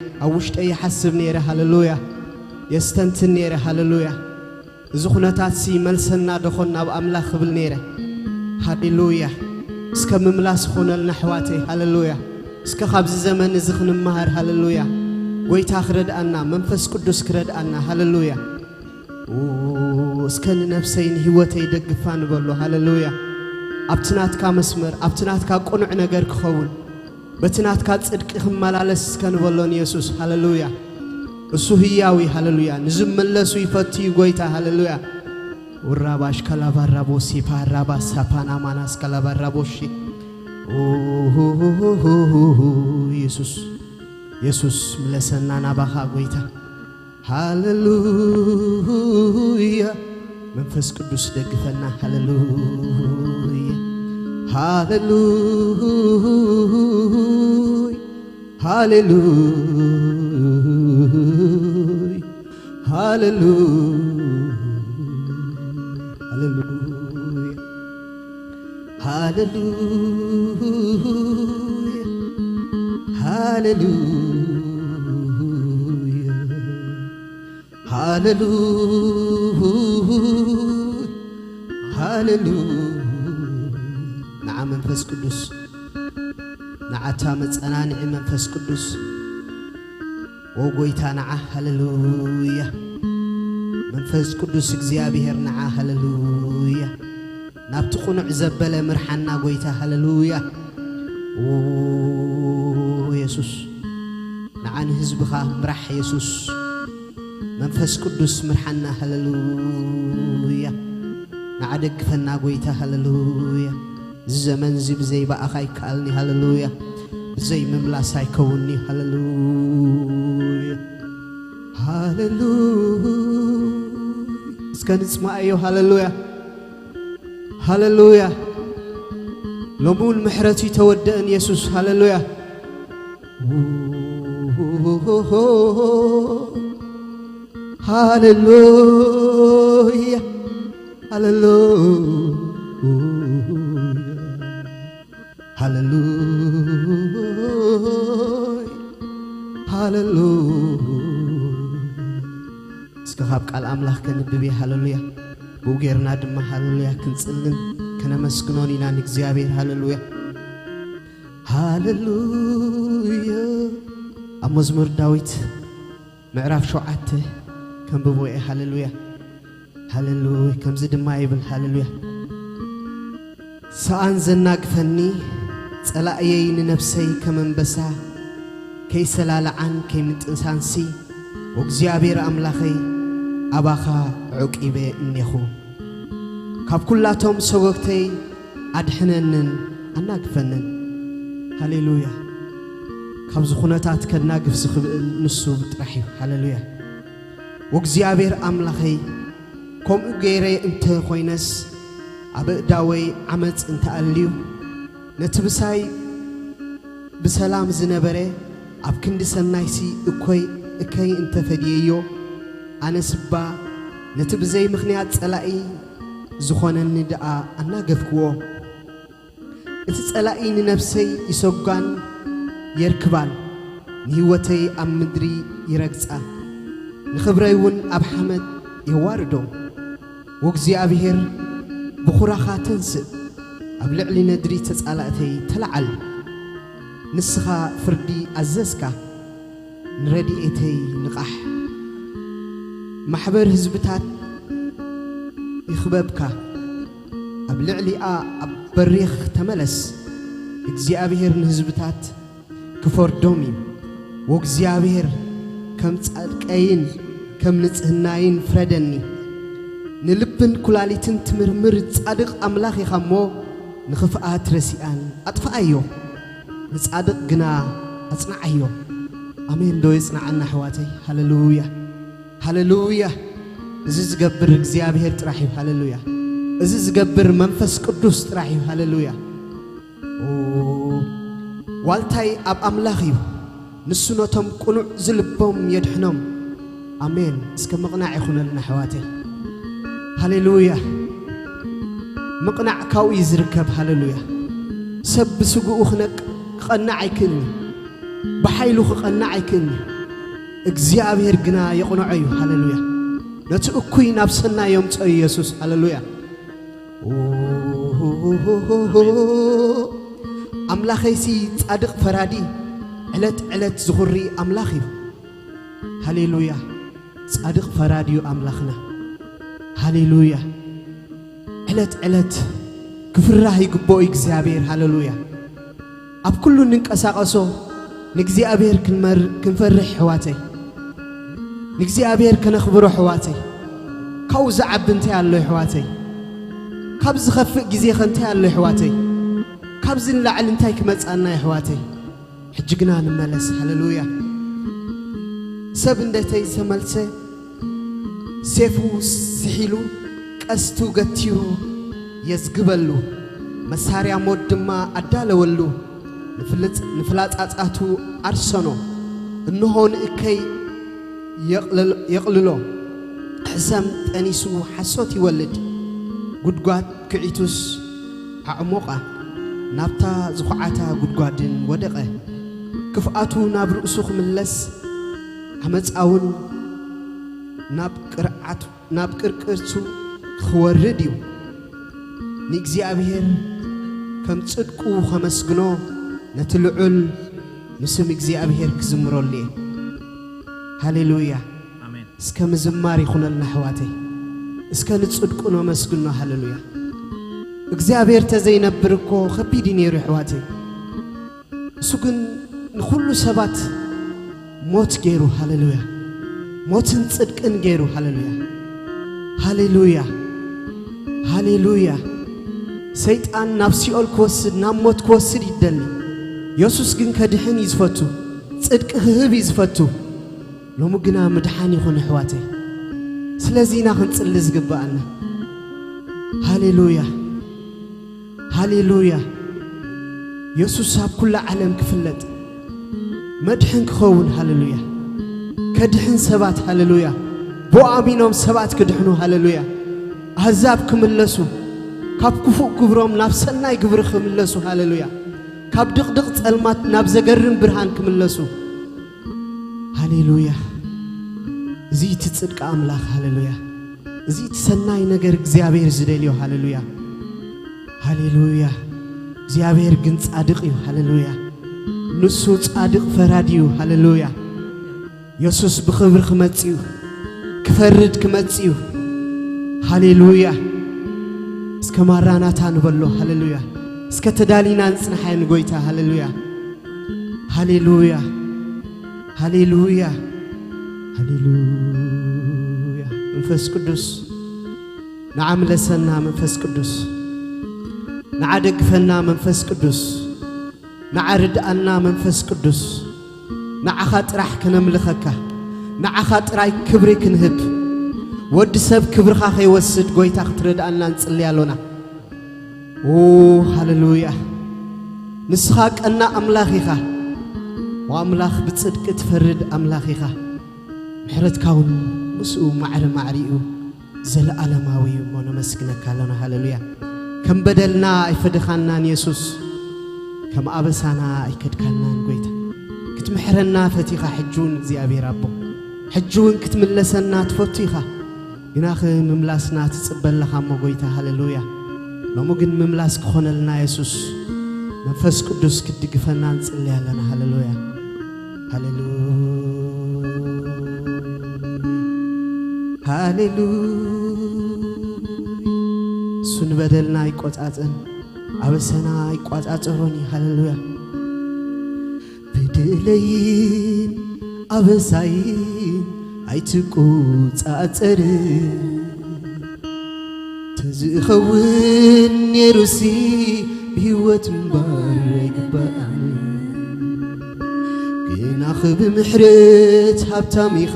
ኣብ ውሽጠይ ይሓስብ ነይረ። ሃሌሉያ። የስተንትን ነይረ። ሃሌሉያ። እዚ ኩነታትሲ ይመልሰና ደኾን ናብ ኣምላኽ ክብል ነይረ። ሃሌሉያ። እስከ ምምላስ ይኾነልና ኣሕዋተይ። ሃሌሉያ። እስከ ካብዚ ዘመን እዚ ክንመሃር። ሃሌሉያ። ጎይታ ክረድኣና፣ መንፈስ ቅዱስ ክረድኣና። ሃሌሉያ። ኡ፣ እስከ ንነፍሰይ ንህይወተይ ደግፋ ንበሎ። ሃሌሉያ። ኣብቲ ናትካ መስመር፣ ኣብቲ ናትካ ቅኑዕ ነገር ክኸውን፣ በቲ ናትካ ጽድቂ ክመላለስ እስከ ንበሎ ንየሱስ። ሃሌሉያ። እሱ ህያው እዩ። ሃሌሉያ። ንዝመለሱ ይፈቱ እዩ ጎይታ። ሃሌሉያ። ውራባሽ ከላባራቦሲ ፓራባ ሳፓና ማናስ ከላባራቦሺ። ኡ፣ የሱስ፣ የሱስ ምለሰና ናባኻ ጎይታ። ሃሌሉያ። መንፈስ ቅዱስ ደግፈና። ሃሌሉያ። ሃሌሉያ። ሃሌሉያ። ሃሌሉያ። ሃሌሉያ። ሃሌሉያ። ሃሌሉያ። ሃሌሉያ። ሃሌሉያ። ንዓ መንፈስ ቅዱስ፣ ንዓታ መጸናንዒ መንፈስ ቅዱስ፣ ኦ ጎይታ ንዓ። ሃሌሉያ። መንፈስ ቅዱስ እግዚኣብሔር ንዓ። ሃሌሉያ። ናብቲ ቅኑዕ ዘበለ ምርሓና ጎይታ። ሃሌሉያ። ኦ የሱስ፣ ንዓ ንህዝብኻ ምራሕ የሱስ። መንፈስ ቅዱስ ምርሓና። ሃሌሉያ። ንዓ ደግፈና ጎይታ። ሃሌሉያ። እዚ ዘመን እዚ ብዘይ ብኣኻ ኣይከኣልኒ። ሃሌሉያ። ብዘይ ምምላስ ኣይከውንኒ። ሃሌሉያ። ሃሌሉያ። እስከ ንጽማኣዮ። ሃሌሉያ። ሃሌሉያ። ሎሚ እውን ምሕረቱ ይተወደእን የሱስ። ሃሌሉያ። ሃሌሉያ። ሃሌሉያ። ሃሌሉያ። ሃሌሉያ። እስከ ካብ ቃል ኣምላኽ ከንብብ እየ። ሃሌሉያ። ብኡ ጌርና ድማ ሃሌሉያ ክንጽልን ከነመስግኖን ኢና ንእግዚኣብሔር። ሃሌሉያ። ሃሌሉያ። ኣብ መዝሙር ዳዊት ምዕራፍ ሸውዓተ ከንብቦ እየ። ሃሌሉያ። ሃሌሉያ። ከምዚ ድማ ይብል። ሃሌሉያ። ሰኣን ዘናግፈኒ ጸላእየይ ንነፍሰይ ከም ኣንበሳ ከይሰላልዓን ከይምጥሳንሲ፣ እግዚኣብሔር ኣምላኸይ ኣባኻ ዑቂበ እኔኹ። ካብ ኩላቶም ሰጎግተይ ኣድሕነንን ኣናግፈንን። ሃሌሉያ። ካብዚ ኩነታት ከናግፍ ዝኽብል ንሱ ጥራሕ እዩ። ሃሌሉያ። ወእግዚኣብሔር ኣምላኸይ፣ ከምኡ ገይረ እንተ ኾይነስ፣ ኣብ እዳወይ ዓመፅ እንተኣልዩ፣ ነቲ ብሳይ ብሰላም ዝነበረ ኣብ ክንዲ ሰናይሲ እኮይ እከይ እንተፈድየዮ፣ ኣነስ እባ ነቲ ብዘይ ምኽንያት ጸላኢ ዝኾነኒ ደኣ ኣናገፍክዎ። እቲ ጸላኢ ንነፍሰይ ይሰጓን የርክባን፣ ንህይወተይ ኣብ ምድሪ ይረግጻ፣ ንኽብረይ እውን ኣብ ሓመድ የዋርዶ። ወእግዚኣብሔር፣ ብኹራኻ ተንስእ፣ ኣብ ልዕሊ ነድሪ ተጻላእተይ ተለዓል። ንስኻ ፍርዲ ኣዘዝካ፣ ንረድኤተይ ንቓሕ። ማሕበር ህዝብታት ይኽበብካ፣ ኣብ ልዕሊኣ ኣብ በሪኽ ተመለስ። እግዚኣብሔር ንህዝብታት ክፈርዶም እዩ። ወእግዚኣብሔር፣ ከም ጻድቀይን ከም ንጽህናይን ፍረደኒ። ንልብን ኩላሊትን ትምርምር ጻድቕ ኣምላኽ ኢኻ እሞ፣ ንኽፍኣት ረሲኣን ኣጥፍኣዮ፣ ንጻድቕ ግና ኣጽንዓዮ። ኣሜን ዶ የጽንዓና ኣሕዋተይ? ሃሌሉያ፣ ሃሌሉያ። እዚ ዝገብር እግዚኣብሔር ጥራሕ እዩ። ሃሌሉያ። እዚ ዝገብር መንፈስ ቅዱስ ጥራሕ እዩ። ሃሌሉያ። ኦ፣ ዋልታይ ኣብ ኣምላኽ እዩ፣ ንሱ ነቶም ቅኑዕ ዝልቦም የድሕኖም። ኣሜን። እስከ ምቕናዕ ይኹነልና ኣሕዋተይ። ሃሌሉያ። ምቕናዕ ካብኡ እዩ ዝርከብ። ሃሌሉያ። ሰብ ብስግኡ ክነቅ-፣ ክቐንዕ ኣይክእልን እዩ። ብሓይሉ ክቐንዕ ኣይክእልን እዩ። እግዚኣብሔር ግና የቕንዖ እዩ። ሃሌሉያ። ነቲ እኩይ ናብ ሰናይ የምጽኦ እዩ የሱስ። ሃሌሉያ። ኣምላኸይሲ ጻድቕ ፈራዲ፣ ዕለት ዕለት ዝኹሪ ኣምላኽ እዩ። ሃሌሉያ። ጻድቕ ፈራዲ እዩ ኣምላኽና። ሃሌሉያ። ዕለት ዕለት ክፍራህ ይግብኦ እግዚኣብሔር። ሃሌሉያ። ኣብ ኩሉ እንንቀሳቐሶ ንእግዚኣብሔር ክንመር-፣ ክንፈርሕ ኣሕዋተይ። ንእግዚኣብሔር ከነኽብሮ ኣሕዋተይ። ካብኡ ዝዓቢ እንታይ ኣሎ ኣሕዋተይ? ካብ ዝኸፍእ ግዜ ከ እንታይ ኣሎ ኣሕዋተይ? ካብዚ ንላዕሊ እንታይ ክመጽኣና ኣሕዋተይ? ሕጂ ግና ንመለስ። ሃሌሉያ። ሰብ እንደተይ ዝተመልሰ ሴፉ ስሒሉ ቀስቱ ገቲሩ የዝግበሉ፣ መሳርያ ሞት ድማ ኣዳለወሉ፣ ንፍልጽ-፣ ንፍላጻጻቱ ኣርሰኖ። እንሆ ንእከይ የቕልል-፣ የቕልሎ፣ ሕሰም ጠኒሱ ሓሶት ይወልድ፣ ጉድጓድ ክዒቱስ ኣዕሞቓ፣ ናብታ ዝኹዓታ ጉድጓድን ወደቐ። ክፍኣቱ ናብ ርእሱ ክምለስ፣ ዓመጻውን ናብ ቅርዓት-፣ ናብ ቅርቅርቱ ክወርድ እዩ። ንእግዚኣብሔር ከም ጽድቁ ከመስግኖ፣ ነቲ ልዑል ንስም እግዚኣብሔር ክዝምረሉ እየ። ሃሌሉያ። ኣሜን። እስከ ምዝማር ይኹነልና ኣሕዋተይ። እስከ ንጽድቁ ነመስግኖ። ሃሌሉያ። እግዚኣብሔር ተዘይነብር እኮ ከቢድ እዩ ነይሩ ኣሕዋተይ። እሱ ግን ንኹሉ ሰባት ሞት ገይሩ። ሃሌሉያ። ሞትን ጽድቅን ገይሩ። ሃሌሉያ። ሃሌሉያ። ሃሌሉያ። ሰይጣን ናብ ሲኦል ክወስድ፣ ናብ ሞት ክወስድ ይደሊ። የሱስ ግን ከድሕን እዩ ዝፈቱ። ጽድቂ ክህብ እዩ ዝፈቱ። ሎሚ ግና ምድሓን ይኹን ኣሕዋተይ። ስለዚ ኢና ክንጽሊ ዝግብኣና። ሃሌሉያ። ሃሌሉያ። የሱስ ኣብ ኩላ ዓለም ክፍለጥ፣ መድሕን ክኸውን። ሃሌሉያ። ከድሕን ሰባት። ሃሌሉያ። ብኡ ኣሚኖም ሰባት ክድሕኑ። ሃሌሉያ። ኣህዛብ ክምለሱ፣ ካብ ክፉእ ግብሮም ናብ ሰናይ ግብሪ ክምለሱ። ሃሌሉያ። ካብ ድቕድቕ ጸልማት ናብ ዘገርም ብርሃን ክምለሱ። ሃሌሉያ። እዚ እቲ ጽድቂ ኣምላኽ። ሃሌሉያ። እዚ እቲ ሰናይ ነገር እግዚኣብሔር ዝደልዮ። ሃሌሉያ። ሃሌሉያ። እግዚኣብሔር ግን ጻድቕ እዩ። ሃሌሉያ። ንሱ ጻድቕ ፈራዲ እዩ። ሃሌሉያ። የሱስ ብኽብሪ ክመጽእ እዩ። ክፈርድ ክመጽእ እዩ። ሃሌሉያ። እስከ ማራናታ ንበሎ። ሃሌሉያ። እስከ ተዳሊና ንጽንሓዮ ንጎይታ። ሃሌሉያ። ሃሌሉያ። ሃሌሉያ። ሃሌሉያ። መንፈስ ቅዱስ ንዓ ምለሰና። መንፈስ ቅዱስ ንዓ ደግፈና። መንፈስ ቅዱስ ንዓ ርድኣና። መንፈስ ቅዱስ ንዓኻ ጥራሕ ከነምልኸካ፣ ንዓኻ ጥራይ ክብሪ ክንህብ፣ ወዲ ሰብ ክብርኻ ከይወስድ ጎይታ ክትረድኣና ንጽሊ ኣሎና። ኦ ሃሌሉያ። ንስኻ ቀና ኣምላኽ ኢኻ። ወኣምላኽ ብጽድቂ ትፈርድ ኣምላኽ ኢኻ። ምሕረትካ እውን ምስኡ ማዕረ ማዕሪኡ ዘለኣለማዊ እዩ እሞ ነመስግነካ ኣሎና። ሃሌሉያ። ከም በደልና ኣይፈደኻናን የሱስ፣ ከም ኣበሳና ኣይከድካናን ጎይታ። ክትምሕረና ፈቲኻ ሕጂ እውን እግዚኣብሔር ኣቦ፣ ሕጂ እውን ክትምለሰና ትፈቱ ኢኻ። ግናኸ ምምላስና ትጽበ ኣለኻ እሞ ጎይታ። ሃሌሉያ። ሎሚ ግን ምምላስ ክኾነልና የሱስ መንፈስ ቅዱስ ክትድግፈና ንጽሊ ኣለና። ሃሌሉያ። ሃሌሉያ። ሃሌሉያ። እሱ ንበደልና ኣይቆጻጸን፣ ኣበሰና ኣይቋጻጸሮን እዩ። ሃሌሉያ። በደለይን ኣበሳይን ኣይትቆጻጸር። ተዝኸውን ነይሩሲ ብህይወት ምንባር ኣይግባእን። ግናኽ ብምሕረት ሃብታም ኢኻ፣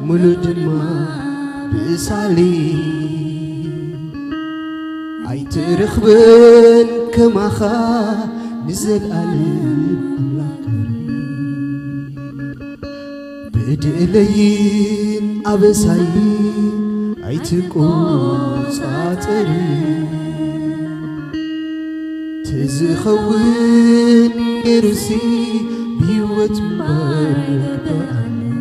ምሉእ ድማ ብሳሊ። ኣይትረኽብን ከማኻ ንዘልኣለም ኣምላኽ ክብሪ። በደለይን ኣበሳይን ኣይትቆጻጸር። ተዝኸውን ነይሩሲ ብህይወት ህይወት ምንባር ኣይግብኣንን።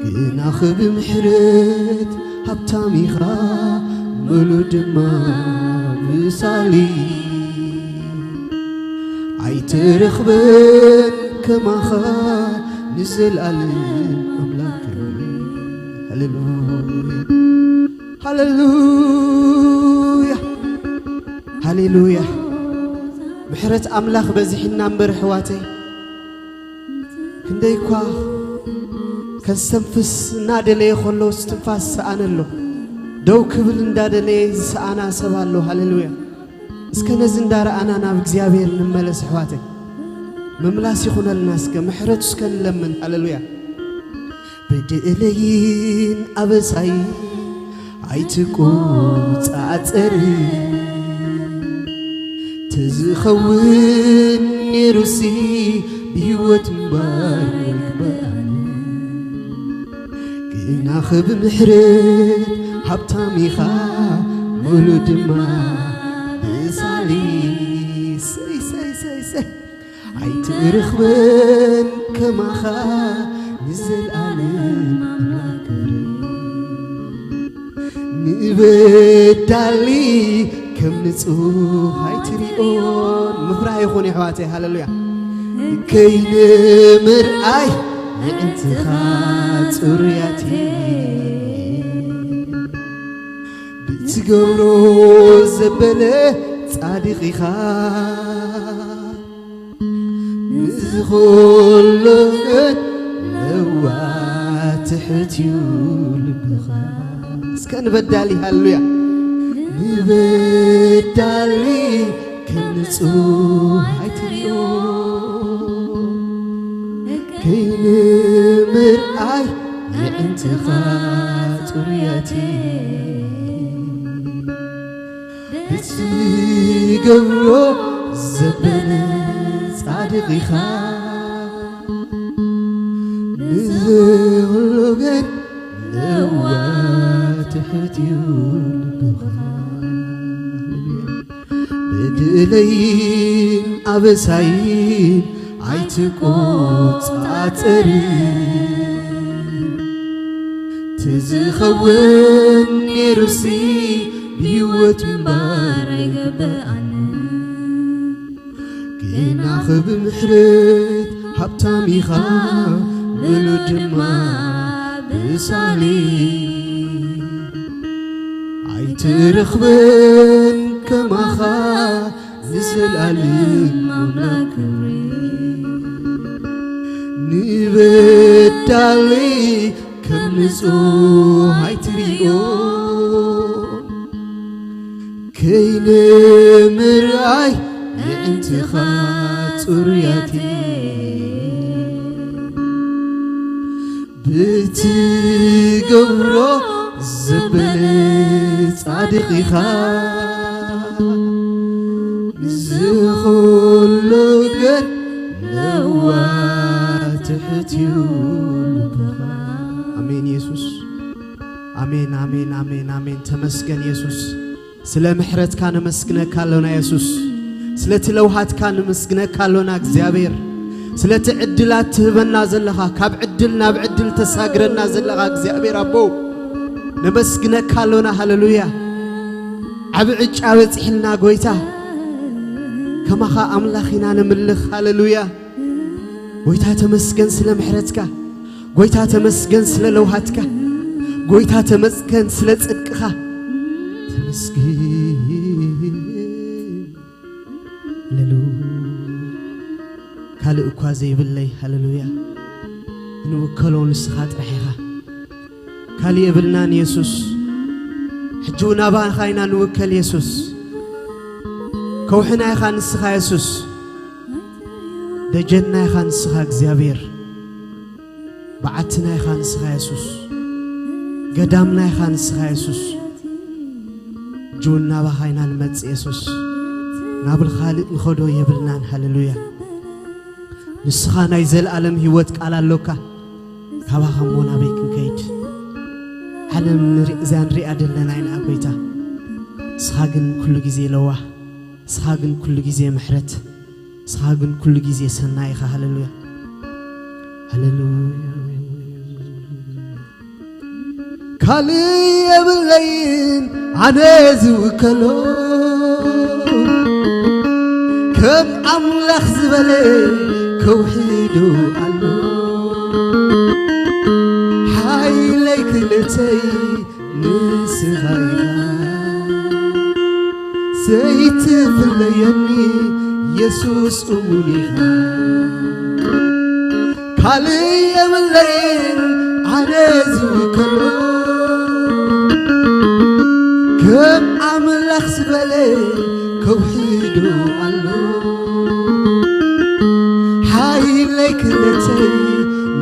ግናኸ ብምሕረት ሃብታም ኢኻ፣ ምሉእ ድማ ብሳሊ። ኣይትረኽበን ከማኻ ንዘለኣለም ኣምላኽ። ሃሌሉያ፣ ሃሌሉያ፣ ሃሌሉያ። ምሕረት ኣምላኽ በዚሕና እምበር ኣሕዋተይ፣ ክንደይ እኳ ከስተንፍስ እናደለየ ከሎ እስትንፋስ ዝሰኣነ ኣሎ። ደው ክብል እንዳደለየ ዝሰኣና ሰብ ኣሎ። ሃሌሉያ። እስከ ነዚ እንዳረኣና ናብ እግዚኣብሔር ንመለስ ኣሕዋተይ። ምምላስ ይኹነልና። እስከ ምሕረቱ እስከ ንለምን። ሃሌሉያ። በደለይን ኣበሳይ ኣይትቆጻጸር። ተዝኸውን ነይሩሲ ብህይወት ምንባር ኣይግበኣኒ። ግናኸ ብምሕረት ሃብታም ኢኻ፣ ምሉእ ድማ ብሳሊ። ሰይ፣ ሰይ፣ ሰይ፣ ሰይ። ኣይትረኽበን ከማኻ ንዘለኣለም ኣምላኽ ክብሪ። ንበዳሊ ከም ንጹህ ኣይትሪኦን። ምፍራህ ይኹን የሕዋተይ፣ ሃሌሉያ። ከይንምርኣይ የዕንትኻ ጽሩያት እየን። ብትገብሮ ዘበለ ጻድቕ ኢኻ። ንዝኾሎ ግን ለዋህ ትሑት እዩ ልብኻ። እስከ ንበዳሊ፣ ሃሌሉያ። ንበዳሊ ከም ንጹህ ኣይትሪኦ። ከይንምርኣይ የዕንትኻ ጽሩያት እየን። ብትገብሮ ዘበነ ጻድቕ ኢኻ። ንዝብሉ ግን ለዋህ ትሑት እዩ ልብኻ። በደለይን ኣበሳይን ኣይትቆጻጸር። ትዝኸውን ነይሩሲ ብህይወት ምንባር ኣይግበኣንን። ግናኸ ብምሕረት ሃብታም ኢኻ፣ ምሉእ ድማ ብሳሊ። ኣይትረኽበን ከማኻ ንዘለኣለም ኣምላኽ ክብሪ። ንበዳሊ ከም ንጹህ ኣይትሪኦ። ከይንምርኣይ የዕንትኻ ጽሩያት እየን። ብትገብሮ ዘበለ ጻድቕ ኢኻ። ንዝኹሉ ግን ለዋህ ትሑት እዩ ልብኻ። ኣሜን የሱስ። ኣሜን፣ ኣሜን፣ ኣሜን፣ ኣሜን። ተመስገን የሱስ። ስለ ምሕረትካ ነመስግነካ ኣሎና የሱስ። ስለቲ ለውሃትካ ነመስግነካ ኣሎና እግዚኣብሔር። ስለቲ ዕድላት ትህበና ዘለኻ፣ ካብ ዕድል ናብ ዕድል ተሳግረና ዘለኻ እግዚኣብሔር ኣቦ፣ ነመስግነካ ኣሎና። ሃሌሉያ። ዓቢ ዕጫ በጺሕልና ጎይታ፣ ከማኻ ኣምላኽ ኢና ንምልኽ። ሃሌሉያ። ጎይታ ተመስገን ስለ ምሕረትካ። ጎይታ ተመስገን ስለ ለውሃትካ። ጎይታ ተመስገን ስለ ጽድቅኻ። ተመስገን። ሃሌሉያ። ካልእ እኳ ዘይብለይ፣ ሃሌሉያ። እንውከሎ ንስኻ ጥራሕ ኢኻ። ካልእ የብልናን የሱስ። ሕጂ እውን ናባኻ ኢና ንውከል የሱስ። ከውሕና ኢኻ ንስኻ የሱስ። ደጀንና ኢኻ ንስኻ እግዚኣብሔር። በዓትና ኢኻ ንስኻ የሱስ። ገዳምና ኢኻ ንስኻ የሱስ። ሕጂ እውን ናባኻ ኢና ንመጽእ የሱስ። ናብ ካልእ ንኸዶ የብልናን። ሃሌሉያ። ንስኻ ናይ ዘለኣለም ህይወት ቃል ኣሎካ። ካባኻ እሞ ናበይ ክንከይድ? ዓለም ንርኢ-፣ እዛ ንሪኣ ዘለና ኢና ጎይታ። ንስኻ ግን ኩሉ ግዜ ለዋህ፣ ንስኻ ግን ኩሉ ግዜ ምሕረት፣ ንስኻ ግን ኩሉ ግዜ ሰናይ ኢኻ። ሃሌሉያ፣ ሃሌሉያ። ካልእ የብለይን ኣነ ዝውከሎ፣ ከም ኣምላኽ ዝበለ ከውሒ ዶ ኣሎ? ሓይለይ ክእለተይ ንስኻ ኢኻ፣ ዘይትፍለየኒ የሱስ እሙን ኢኻ። ካልእ የብለይን ኣነ ዝውከሎ፣ ከም ኣምላኽ ዝበለ ከውሒ ዶ ኣሎ? ሓይለይ ክእለተይ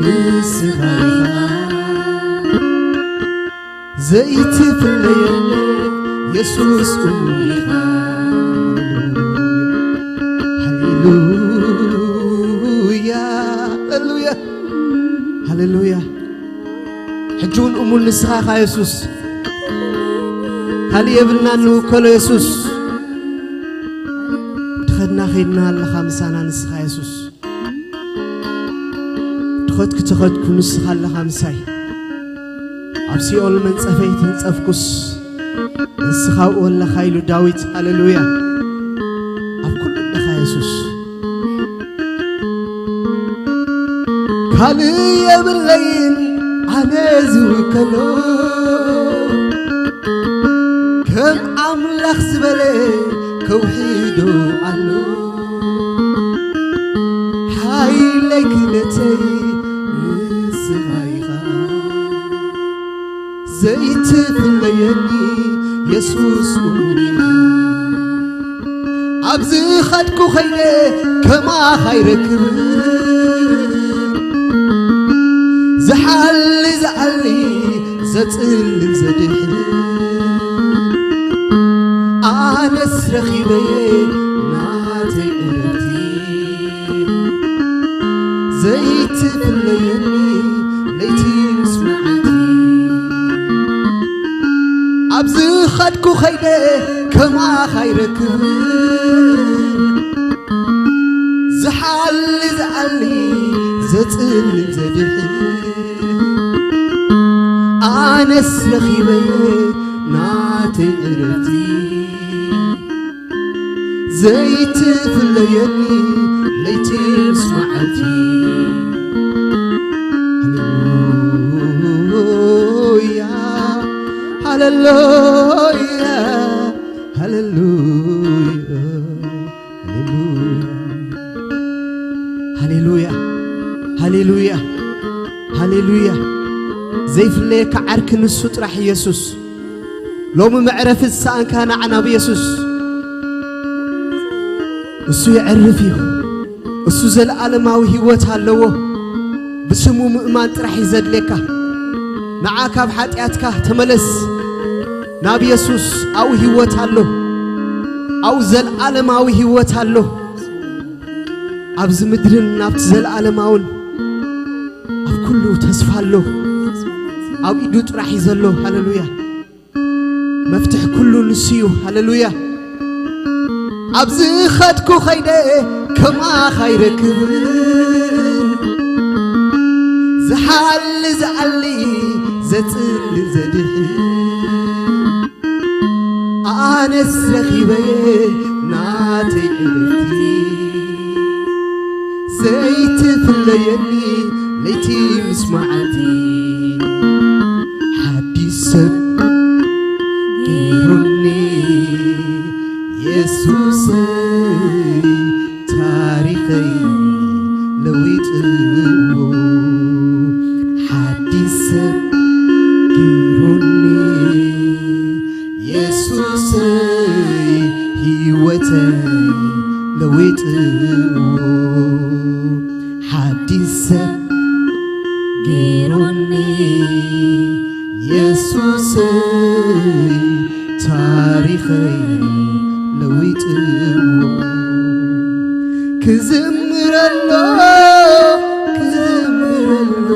ንስኻ ኢኻ፣ ዘይትፍለየኒ የሱስ እሙን ኢኻ። ሃሌሉያ፣ ሃሌሉያ፣ ሃሌሉያ። ሕጂ እውን እሙን ንስኻ ኢኻ የሱስ። ካልእ የብልናን ንውከሎ የሱስ። ትኸድና ኸይድና ኣለኻ ምሳና ንስኻ የሱስ። ትኸድኩ ተኸድኩ ንስኻ ኣለኻ ምሳይ። ኣብ ሲኦል መንጸፈይ ተንጸፍኩስ ንስኻ ኣብኡ ኣለኻ ኢሉ ዳዊት። ሃሌሉያ። ኣብ ኩሉ ኣለኻ የሱስ። ካልእ የብለይን ኣነ ዝውከሎ፣ ከም ኣምላኽ ዝበለ ከውሒ ዶ ኣሎ? ሓይለይ ክእለተይ ንስኻ ኢኻ፣ ዘይትፍለየኒ የሱስ እሙን ኢኻ። ኣብ ዝኸድኩ ኸይደ ከማኻ ኣይረክብን፣ ዝሓሊ ዝኣሊ ዘጽልል ዘድሕን፣ ኣነስ ረኺበየ ናተይ ዕረፍቲ፣ ዘይትፍለየኒ ለይቲ ምስ መዓልቲ። ኣብ ዝኸድኩ ኸይደ ከማኻ ኣይረክብን፣ ዝሓሊ ዝኣሊ ዘጽልል ዘድሕን፣ ኣነስ ረኺበየ ናተይ ዕረፍቲ፣ ዘይትፍለየኒ ለይቲ ምስ መዓልቲ። ሃሌሉያ፣ ሃሌሉያ፣ ሃሌሉያ፣ ሃሌሉያ፣ ሃሌሉያ፣ ሃሌሉያ፣ ሃሌሉያ። ዘይፍለየካ ዓርኪ ንሱ ጥራሕ ኢየሱስ። ሎሚ መዕረፊ ዝሰኣንካ ንዓ ናብ ኢየሱስ። እሱ የዕርፍ እዩ። እሱ ዘለዓለማዊ ህይወት ኣለዎ። ብስሙ ምእማን ጥራሕ እዩ ዘድልየካ። ንዓ ካብ ሓጢኣትካ ተመለስ። ናብ ኢየሱስ ኣብኡ ህይወት ኣሎ። ኣብኡ ዘለዓለማዊ ህይወት ኣሎ። ኣብዚ ምድርን ናብቲ ዘለዓለማውን ኣብ ኩሉ ተስፋ ኣሎ። ኣብ ኢዱ ጥራሕ እዩ ዘሎ። ሃሌሉያ። መፍትሕ ኩሉ ንሱ እዩ። ሃሌሉያ። ኣብ ዝኸድኩ ኸይደ ከማኻ ኣይረክብን፣ ዝሓሊ ዝኣሊ ዘጽልል ዘድሕን፣ ኣነስ ረኺበየ ናተይ ዕረፍቲ፣ ዘይትፍለየኒ ለይቲ ምስ መዓልቲ። ሓዲስ ሰብ ገይሩኒ የሱሰይ፣ ታሪኸይ ለዊጥዎ። ሓዲስ ሰብ ገይሩኒ የሱሰይ፣ ህይወተይ ለዊጥዎ። ሓዲስ ሰብ ገይሩኒ የሱሰይ፣ ታሪኸይ ለዊጥዎ። ክዝምረሉ፣ ክዝምረሉ፣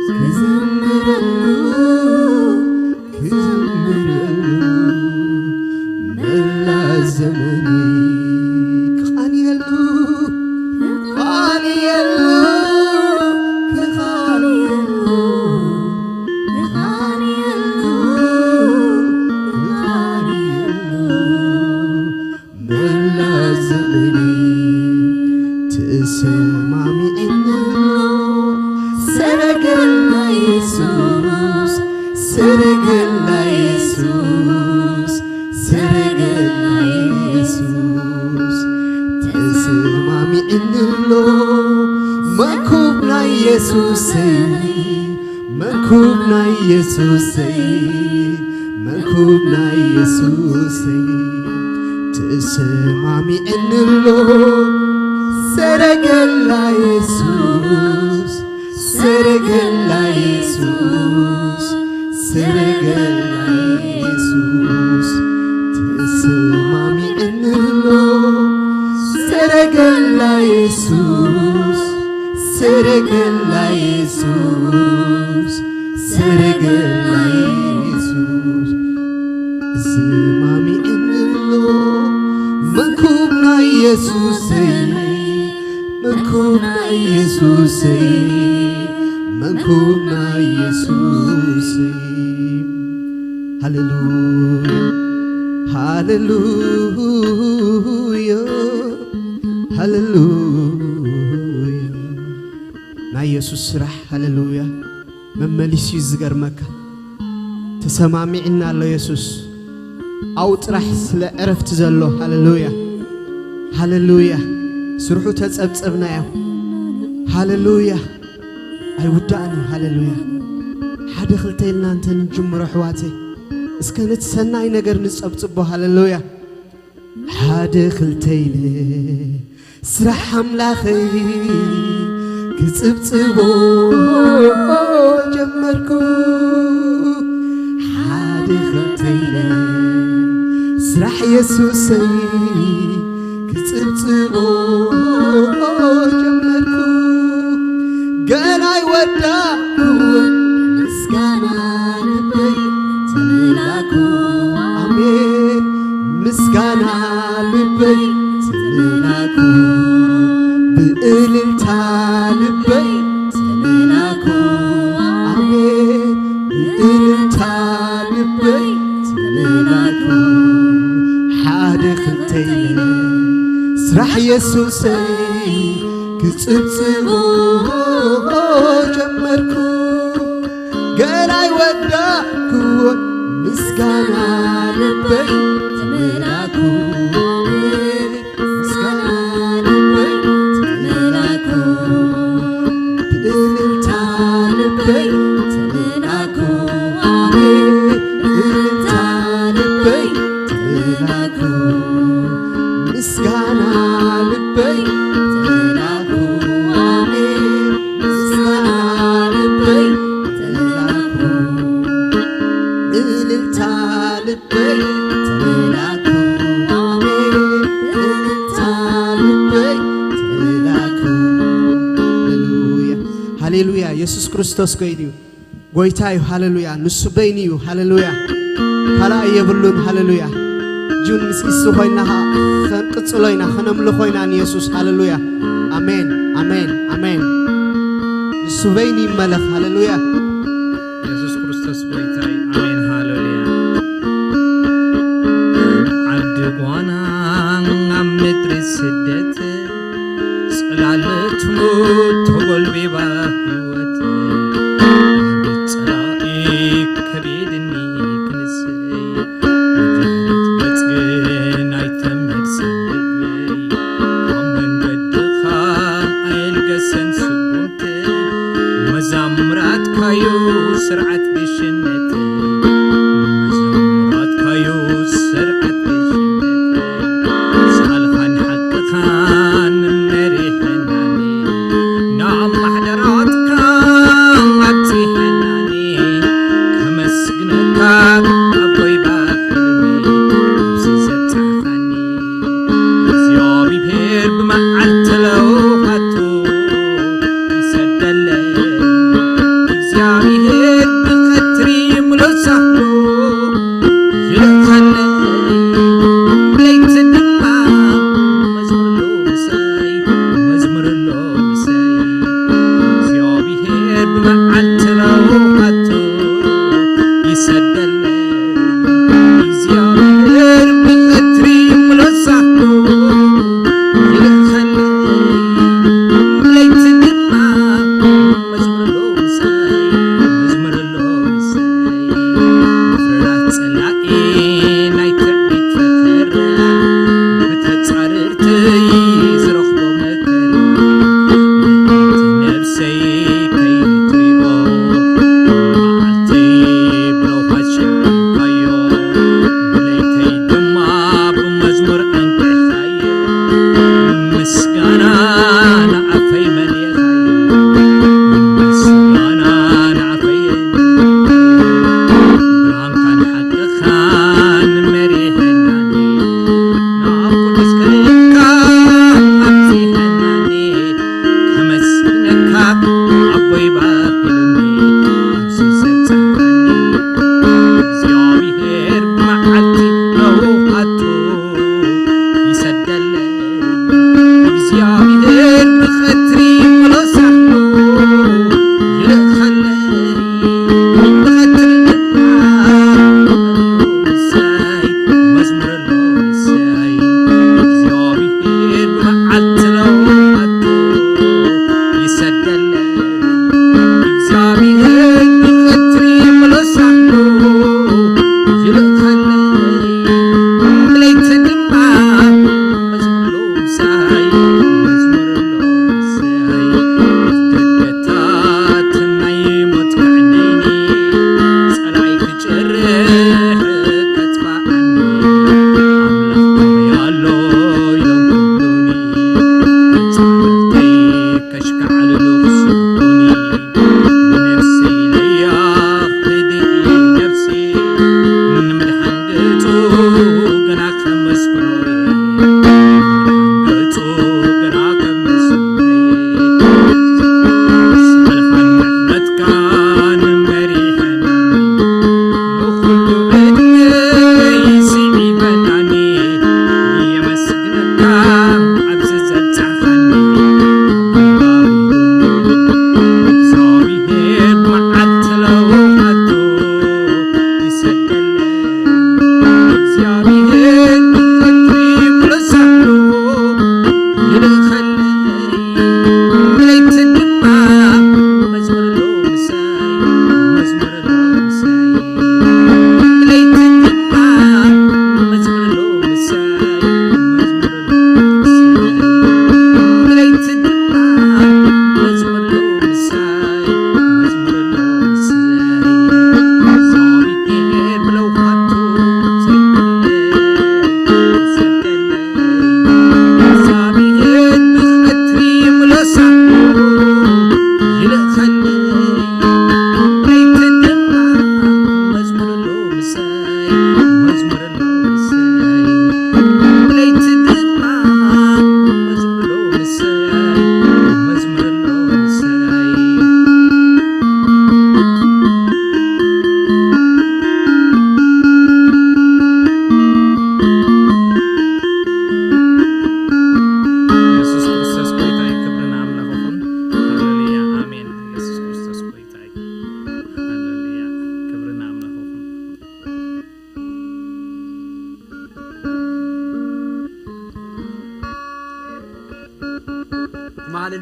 ክዝምረሉ፣ ክዝምረሉ፣ መላ ዘመነይ ክቓንየሉ። ሰረገላ የሱስ፣ ሰረገላ የሱስ፣ ተሰማሚዕኒ ኣሎ መንኩብ ናይ የሱሰይ፣ መንኩብ ናይ የሱሰይ፣ መንኩብ ናይ የሱሰይ፣ ተሰማሚዕኒ ኣሎ ሰረገላ የሱስ፣ ሰረገላ የሱስ፣ ሰረገላ የሱስ፣ ተሰማሚዕኒ ኣሎ ሰረገላ የሱስ፣ ሰረገላ የሱስ፣ ሰረገላ የሱስ፣ ተሰማሚዕኒ ኣሎ መንኩብ ናይ የሱሰይ፣ መንኩብ ናይ የሱሰይ፣ መንኩብ ናይ የሱሰይ። ሃሌሉያ፣ ሃሌሉያ፣ ሃሌሉያ። ናይ የሱስ ስራሕ፣ ሃሌሉያ። መመሊስ እዩ ዝገርመካ። ተሰማሚዕና ኣሎ የሱስ። ኣው ጥራሕ ስለ ዕረፍቲ ዘሎ። ሃሌሉያ፣ ሃሌሉያ። ስርሑ ተጸብጸብናዮ። ሃሌሉያ። ኣይውዳእን እዩ። ሃሌሉያ። ሓደ ክልተ ኢልና እንተ ንጅምሮ ኣሕዋተይ፣ እስከ ነቲ ሰናይ ነገር ንጸብጽቦ። ሃሌሉያ። ሓደ ክልተ ኢለ ስራሕ ኣምላኸይ ክጽብጽቦ ጀመርኩ። ሓደ ክልተ ኢለ ስራሕ የሱሰይ ክጽብጽቦ ጀመርኩ። ገና ኣይወዳእኩ ምስጋና ልበይ ተመላኩ። ኣሜን። ምስጋና ልበይ ተመላኩ። ብእልልታ ልበይ ተመላኩ። ኣሜን። ብእልልታ ልበይ ተመላኩ። ሓደ ክልተ ኢለ ስራሕ የሱሰይ ክጽብጽቦ ጀመርኩ። ገና ኣይወዳእኩዎን ምስጋና ልበይ ተመላኩ። ምስጋና ልበይ ተመላኩ። ብእልልታ ልበይ ተመላኩ። ኣሜን። ብእልልታ ልበይ ተመላኩ። ምስጋና ልበይ ተመላኩ። ኣሜን። ምስጋና ልበይ ተመላኩ። እልልታ ልበይ ተመላኩ። ኣሜን። እልልታ ልበይ ተመላኩ። ሃሌሉያ፣ ሃሌሉያ። የሱስ ክርስቶስ ጎይታ እዩ፣ ጎይታ እዩ። ሃሌሉያ። ንሱ በይኑ እዩ። ሃሌሉያ። ካልኣይ የብሉን። ሃሌሉያ። እጁን ምስ ኢሱ ኮይና ኸዓ ኸንቅጽሎ ኢና፣ ኸነምልኾ ኢና ንየሱስ። ሃሌሉያ። ኣሜን፣ ኣሜን፣ ኣሜን። ንሱ በይኑ ይመለኽ። ሃሌሉያ። የሱስ ክርስቶስ ጎይታ እዩ። ኣሜን፣ ሃሌሉያ። ዓዲ ጓና ኣብ ምድሪ ስደት፣ ጽላሎት ሞት ተጎልቢባ ህይወት፣ ኣብ ጸላኢ ከቢድኒ ክንስይ፣ ንድሕሪት ገጽ ግን ኣይተመልስን ልበይ። ካብ መንገድኻ ኣይልገሰን ስጉምተይ፣ መዛሙራትካዩ ስርዓት ግሽነተይ፣ መዛሙራትካዩ ስርዓት ግሽነተይ። ሳልኻን ሓቅኻን መሪሕናኒ፣ ናብ ማሕደራትካ ኣብጺሕናኒ። ከመስግነካ ኣቦይ ባሕልሚ፣ ኣብዚ ዘብጻሕኻኒ። እግዚኣብሔር ብመዓልቲ ለውሃቱ ይሰደለይ፣ እግዚኣብሔር ብቐትሪ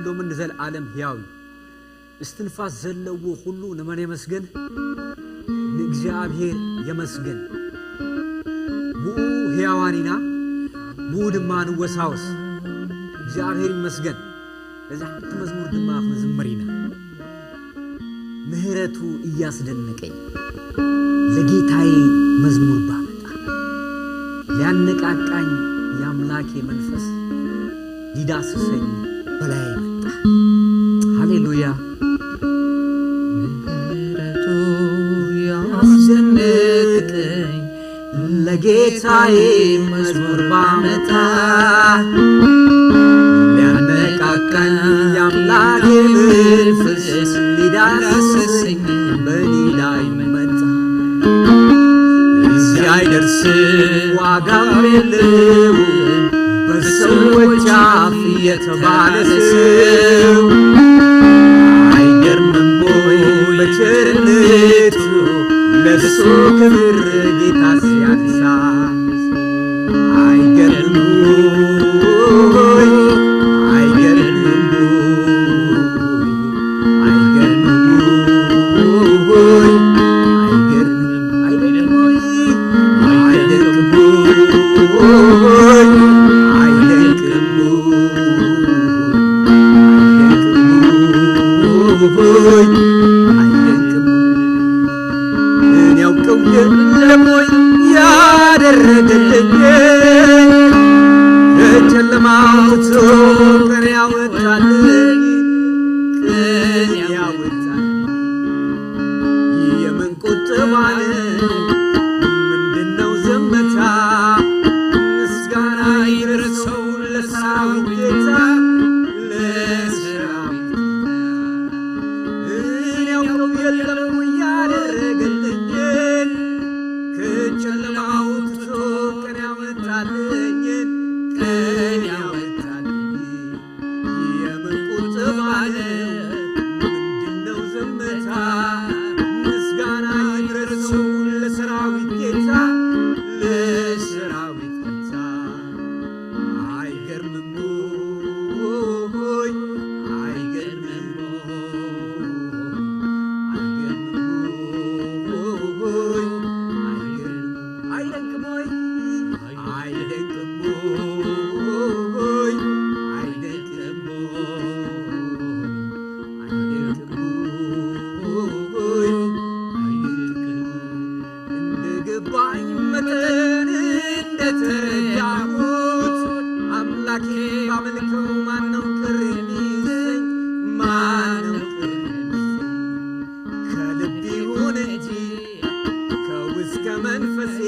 ሎምን ንዘለኣለም ሕያው እዩ። እስትንፋስ ዘለዎ ኩሉ ንመን የመስግን? ንእግዚኣብሔር የመስግን። ብኡ ሕያዋን ኢና፣ ብኡ ድማ ንወሳወስ። እግዚኣብሔር ይመስገን። ነዛ ሓንቲ መዝሙር ድማ ክንዝምር ኢና። ምህረቱ እያስደነቀኝ ለጌታዬ መዝሙር ባመጣ፣ ሊያነቃቃኝ የአምላኬ መንፈስ ሊዳስሰኝ በላዬ መጣ። ሃሌሉያ። ምህረቱ ያስደነቀኝ ለጌታዬ መዝሙር ባመጣ፣ ሊያነቃቃኝ የአምላኬ መንፈስ ሊዳስሰኝ በእኔ ላይ መጣ። እዚህ አይደርስ ዋጋም የለውም በሰዎች አፍ የተባለ ሰው። አይገርምም ወይ በቸርነቱ ለሱ ክብር ጌታ ሲያነሳ? አይገርምም ወይ? አይገርምም ወይ? አይገርምም ወይ? አይገርምም? አይደንቅም ወይ? አይደንቅም ወይ? አይደንቅም ወይ? አይደንቅም ወይ? አይደንቅም? እኔ ያውቀው የለም ወይ ያደረገልኝ? ከጨለማ አውጥቶ ቀን ያወጣልኝ፣ ቀን ያወጣልኝ። የምን ቁጠባ ነው? ምንድነው ዝምታ? ምስጋና ይድረሰው ለሰራዊት ጌታ፣ ለሰራዊት ጌታ። እኔ ያውቀው የለም ያደረገልኝን፣ ከጨለማ አውጥቶ ቀን ያወጣልኝን፣ ቀን ያወጣልኝ። የምን ቁጠባ ነው? ምንድነው ዝምታ? ምስጋና ይድረሰው ለሰራዊት ጌታ፣ ለሰራዊት ጌታ። አይገርምም ወይ? አይገርምም ወይ? አይገርምም ወይ? አይገርምም? አይደንቅም ወይ? አይደንቅም ወይ? አይደንቅም ወይ? አይደንቅም ወይ? አይደንቅም? እንደ ገባኝ መጠን እንደተረዳሁት፣ አምላኬ ባመልከው ማነው ቅር የሚሰኝ? ማነው ቅር የሚሰኝ? ከልብ ይሁን እንጂ ከውስጥ ከመንፈሴ፣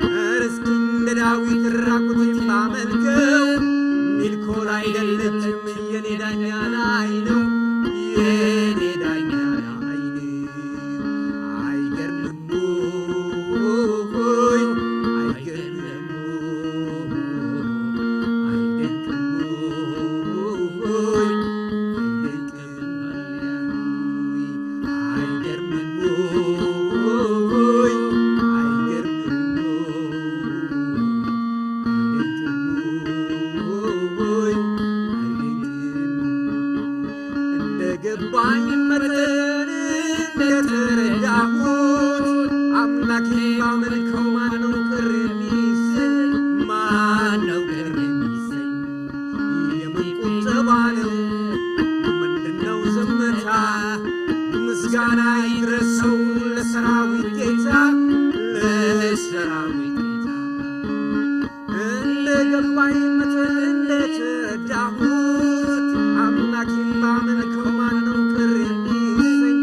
ኧረ እስኪ እንደ ዳዊት ራቁቴን ባመልከው። ሚልኮል አይደለችም የኔ ዳኛ ላይ ነው፣ የኔ ዳኛ ላይ ነው። አይገርምም ወይ? አይገርምም ወይ? አይደንቅም ወይ? አይደንቅም? አይገርምም ወይ? አይገርምም ወይ? አይደንቅም? እንደ ገባኝ መጠን እንደተረዳሁት፣ አምላኬ ባመልከው ማነው ቅር የሚሰኝ? ማነው ቅር የሚሰኝ? የምን ቁጠባ ነው? ምንድነው ዝምታ? ምስጋና ይድረሰው ለሰራዊት ጌታ፣ ለሰራዊት ጌታ። እንደ ገባኝ መጠን እንደተረዳሁት፣ አምላኬን ባመልከው ማነው ቅር የሚሰኝ?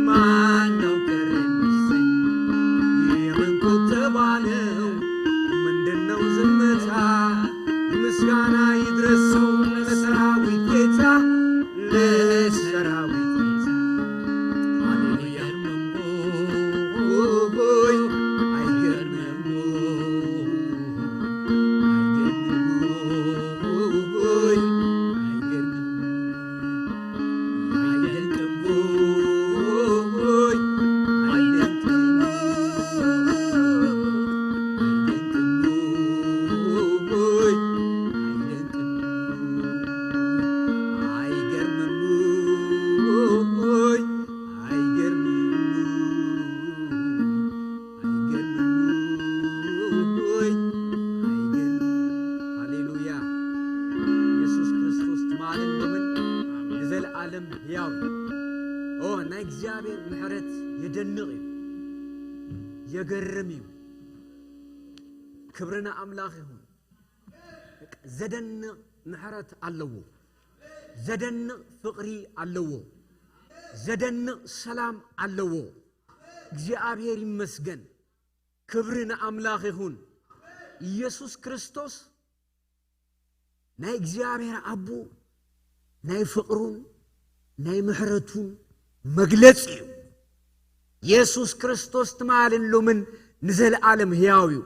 ማነው ቅር የሚሰኝ? የምን ቁጠባ ነው? ምንድነው ዝምታ? ምስጋና ይድረሰው ለሰራዊት ጌታ፣ ለሰራዊት ጌታ። ሃሌሉያ። ኦ፣ ናይ እግዚኣብሔር ምሕረት የደንቕ እዩ፣ የገርም እዩ። ክብሪ ንኣምላኽ ይኹን። በቃ፣ ዘደንቕ ምሕረት ኣለዎ፣ ዘደንቕ ፍቕሪ ኣለዎ፣ ዘደንቕ ሰላም ኣለዎ። እግዚኣብሔር ይመስገን። ክብሪ ንኣምላኽ ይኹን። ኢየሱስ ክርስቶስ ናይ እግዚኣብሔር ኣቦ ናይ ፍቕሩን ናይ ምሕረቱን መግለጺ እዩ። ኢየሱስ ክርስቶስ ትማልን ሎምን ንዘለኣለም ሕያው እዩ።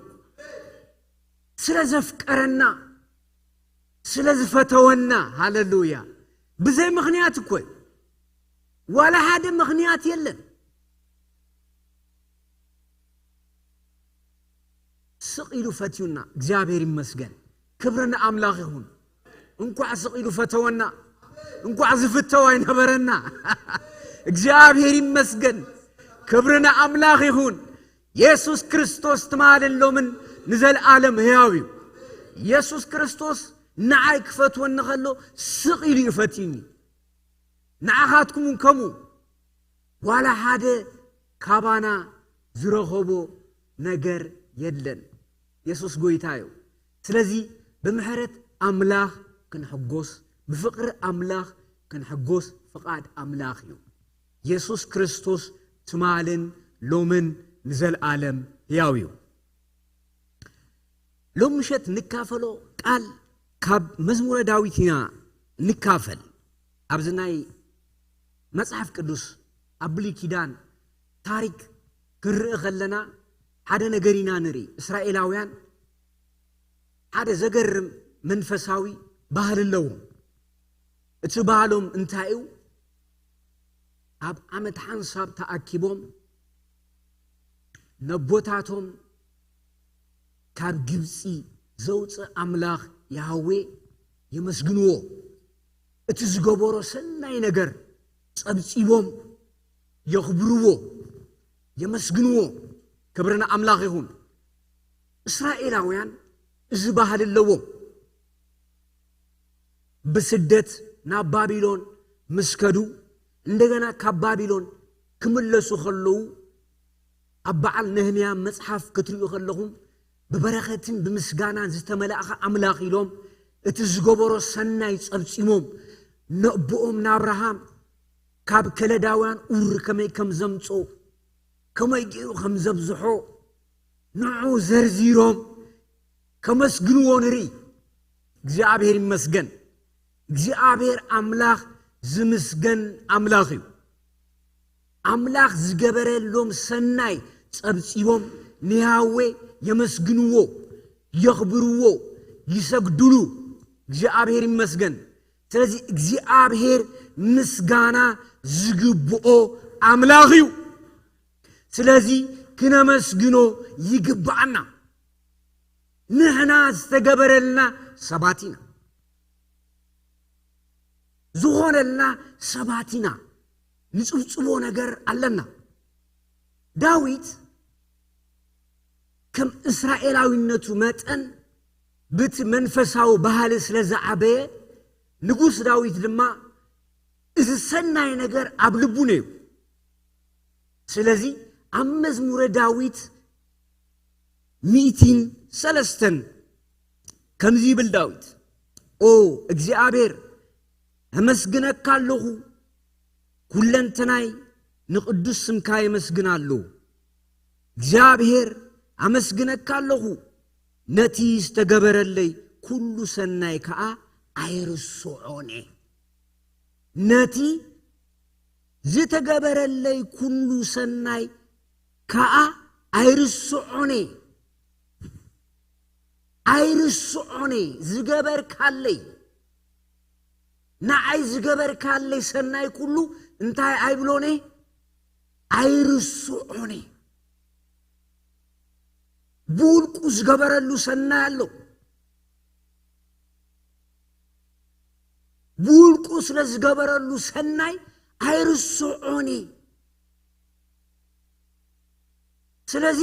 ስለ ዘፍቀረና፣ ስለ ዝፈተወና፣ ሃሌሉያ። ብዘይ ምኽንያት እኮ እዩ። ዋላ ሓደ ምኽንያት የለን። ስቕ ኢሉ ፈትዩና፣ እግዚኣብሔር ይመስገን። ክብሪ ንኣምላኽ ይኹን። እንኳዕ ስቕ ኢሉ ፈተወና፣ እንኳዕ ዝፍተው ኣይነበረና። እግዚኣብሔር ይመስገን። ክብሪ ንኣምላኽ ይኹን። ኢየሱስ ክርስቶስ ትማልን ሎምን ንዘለኣለም ሕያው እዩ። ኢየሱስ ክርስቶስ ንዓይ ክፈትወኒ ከሎ ስቕ ኢሉ እዩ ፈትዩኒ። ንዓኻትኩም እውን ከምኡ። ዋላ ሓደ ካባና ዝረኸቦ ነገር የለን። የሱስ ጎይታ እዩ። ስለዚ ብምሕረት ኣምላኽ ክንሕጎስ፣ ብፍቕሪ ኣምላኽ ክንሕጎስ ፍቓድ ኣምላኽ እዩ። የሱስ ክርስቶስ ትማልን ሎምን ንዘለኣለም ሕያው እዩ። ሎም ምሸት ንካፈሎ ቃል ካብ መዝሙረ ዳዊት ኢና ንካፈል። ኣብዚ ናይ መጽሓፍ ቅዱስ ኣብ ብሉይ ኪዳን ታሪክ ክንርኢ ከለና ሓደ ነገር ኢና ንርኢ። እስራኤላውያን ሓደ ዘገርም መንፈሳዊ ባህሊ ኣለዎም። እቲ ባህሎም እንታይ እዩ? ኣብ ዓመት ሓንሳብ ተኣኪቦም ነቦታቶም ካብ ግብፂ ዘውፅእ ኣምላኽ ያህዌ የመስግንዎ። እቲ ዝገበሮ ሰናይ ነገር ጸብጺቦም የኽብርዎ፣ የመስግንዎ። ክብሪ ንኣምላኽ ይኹን። እስራኤላውያን እዚ ባህሊ ኣለዎም። ብስደት ናብ ባቢሎን ምስ ከዱ፣ እንደገና ካብ ባቢሎን ክምለሱ ከለዉ፣ ኣብ በዓል ነህምያ መጽሓፍ ክትርእዩ ከለኹም፣ ብበረኸትን ብምስጋናን ዝተመላእኻ ኣምላኽ ኢሎም፣ እቲ ዝገበሮ ሰናይ ጸብጺሞም፣ ነቦኦም ንኣብርሃም ካብ ከለዳውያን ኡር ከመይ ከም ዘምጽኦ፣ ከመይ ገይሩ ከም ዘብዝሖ፣ ንዑ ዘርዚሮም ከመስግንዎ ንርኢ። እግዚኣብሔር ይመስገን። እግዚኣብሔር ኣምላኽ ዝምስገን ኣምላኽ እዩ። ኣምላኽ ዝገበረሎም ሰናይ ጸብጺቦም ንያህዌ የመስግንዎ፣ የኽብርዎ፣ ይሰግዱሉ። እግዚኣብሔር ይመስገን። ስለዚ እግዚኣብሔር ምስጋና ዝግብኦ ኣምላኽ እዩ። ስለዚ ክነመስግኖ ይግብኣና። ንሕና ዝተገበረልና ሰባት ኢና። ዝኾነልና ሰባት ኢና። ንጽብጽቦ ነገር ኣለና። ዳዊት ከም እስራኤላዊነቱ መጠን ብቲ መንፈሳዊ ባህሊ ስለ ዝዓበየ፣ ንጉስ ዳዊት ድማ እዚ ሰናይ ነገር ኣብ ልቡ ነይሩ። ስለዚ ኣብ መዝሙረ ዳዊት ሚእትን ሰለስተን ከምዚ ይብል ዳዊት፣ ኦ እግዚኣብሔር፣ ኣመስግነካ ኣለኹ፣ ኩለንተናይ ንቕዱስ ስምካ የመስግን ኣሎ። እግዚኣብሔር፣ ኣመስግነካ ኣለኹ፣ ነቲ ዝተገበረለይ ኩሉ ሰናይ ከኣ ኣይርስዖን እየ። ነቲ ዝተገበረለይ ኩሉ ሰናይ ከኣ ኣይርስዖን እየ። ኣይርስዖን እየ። ዝገበርካለይ፣ ንዓይ ዝገበርካለይ ሰናይ ኩሉ እንታይ ኣይብሎን እየ? ኣይርስዖን እየ። ብውልቁ ዝገበረሉ ሰናይ ኣሎ። ብውልቁ ስለ ዝገበረሉ ሰናይ ኣይርስዖን እየ። ስለዚ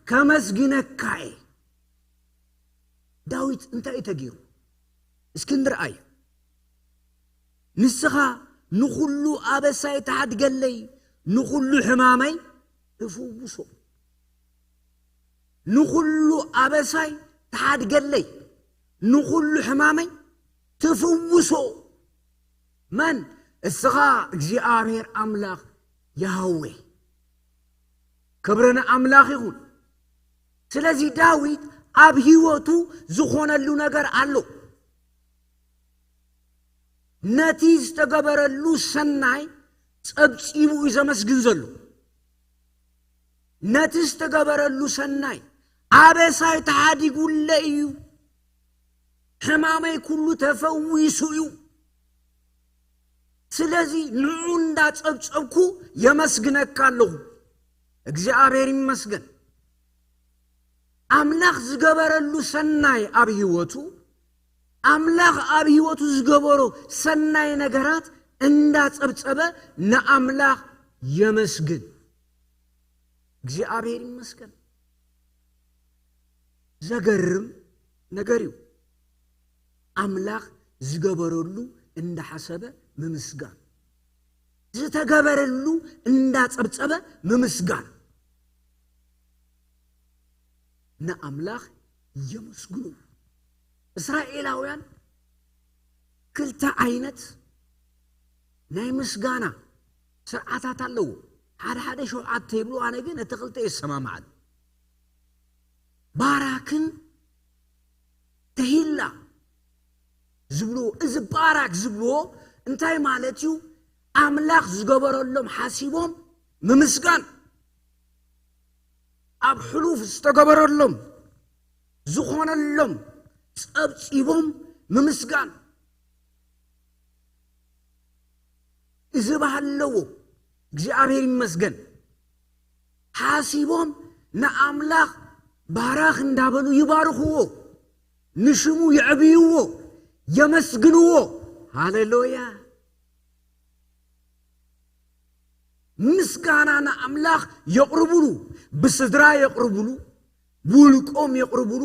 ከመስግነካ እየ። ዳዊት እንታይ እዩ ተገይሩ? እስኪ ንርኣዩ። ንስኻ ንኹሉ ኣበሳይ ትሓድገለይ፣ ንኹሉ ሕማመይ ትፍውሶ። ንኹሉ ኣበሳይ ትሓድገለይ፣ ንኹሉ ሕማመይ ትፍውሶ። መን? እስኻ እግዚኣብሔር ኣምላኽ ያህዌ። ክብሪ ንኣምላኽ ይኹን። ስለዚ ዳዊት ኣብ ህይወቱ ዝኾነሉ ነገር ኣሎ። ነቲ ዝተገበረሉ ሰናይ ጸብጺቡ እዩ ዘመስግን ዘሎ። ነቲ ዝተገበረሉ ሰናይ፣ ኣበሳይ ተሓዲጉለ እዩ፣ ሕማመይ ኩሉ ተፈዊሱ እዩ። ስለዚ ንዑ እንዳጸብጸብኩ የመስግነካ ኣለኹ። እግዚኣብሔር ይመስገን። ኣምላኽ ዝገበረሉ ሰናይ ኣብ ህይወቱ፣ ኣምላኽ ኣብ ህይወቱ ዝገበሮ ሰናይ ነገራት እንዳጸብጸበ ንኣምላኽ የመስግን። እግዚኣብሔር ይመስገን። ዘገርም ነገር እዩ። ኣምላኽ ዝገበረሉ እንዳሓሰበ ምምስጋን፣ ዝተገበረሉ እንዳጸብጸበ ምምስጋን። ንኣምላኽ የመስግኑ። እስራኤላውያን ክልተ ዓይነት ናይ ምስጋና ስርዓታት ኣለዎ። ሓደ ሓደ ሸውዓተ ይብሉ፣ ኣነ ግን እቲ ክልተ የሰማምዓሉ። ባራክን ተሂላ ዝብልዎ፣ እዚ ባራክ ዝብልዎ እንታይ ማለት እዩ? ኣምላኽ ዝገበረሎም ሓሲቦም ምምስጋን። ኣብ ሕሉፍ ዝተገበረሎም፣ ዝኾነሎም ጸብጺቦም ምምስጋን። እዚ ባህሊ ኣለዎ። እግዚኣብሔር ይመስገን። ሓሲቦም ንኣምላኽ ባራኽ እንዳበሉ ይባርኽዎ፣ ንሽሙ የዕብይዎ፣ የመስግንዎ። ሃሌሉያ። ምስጋና ንኣምላኽ የቕርቡሉ፣ ብስድራ የቕርቡሉ፣ ብውልቆም የቕርቡሉ፣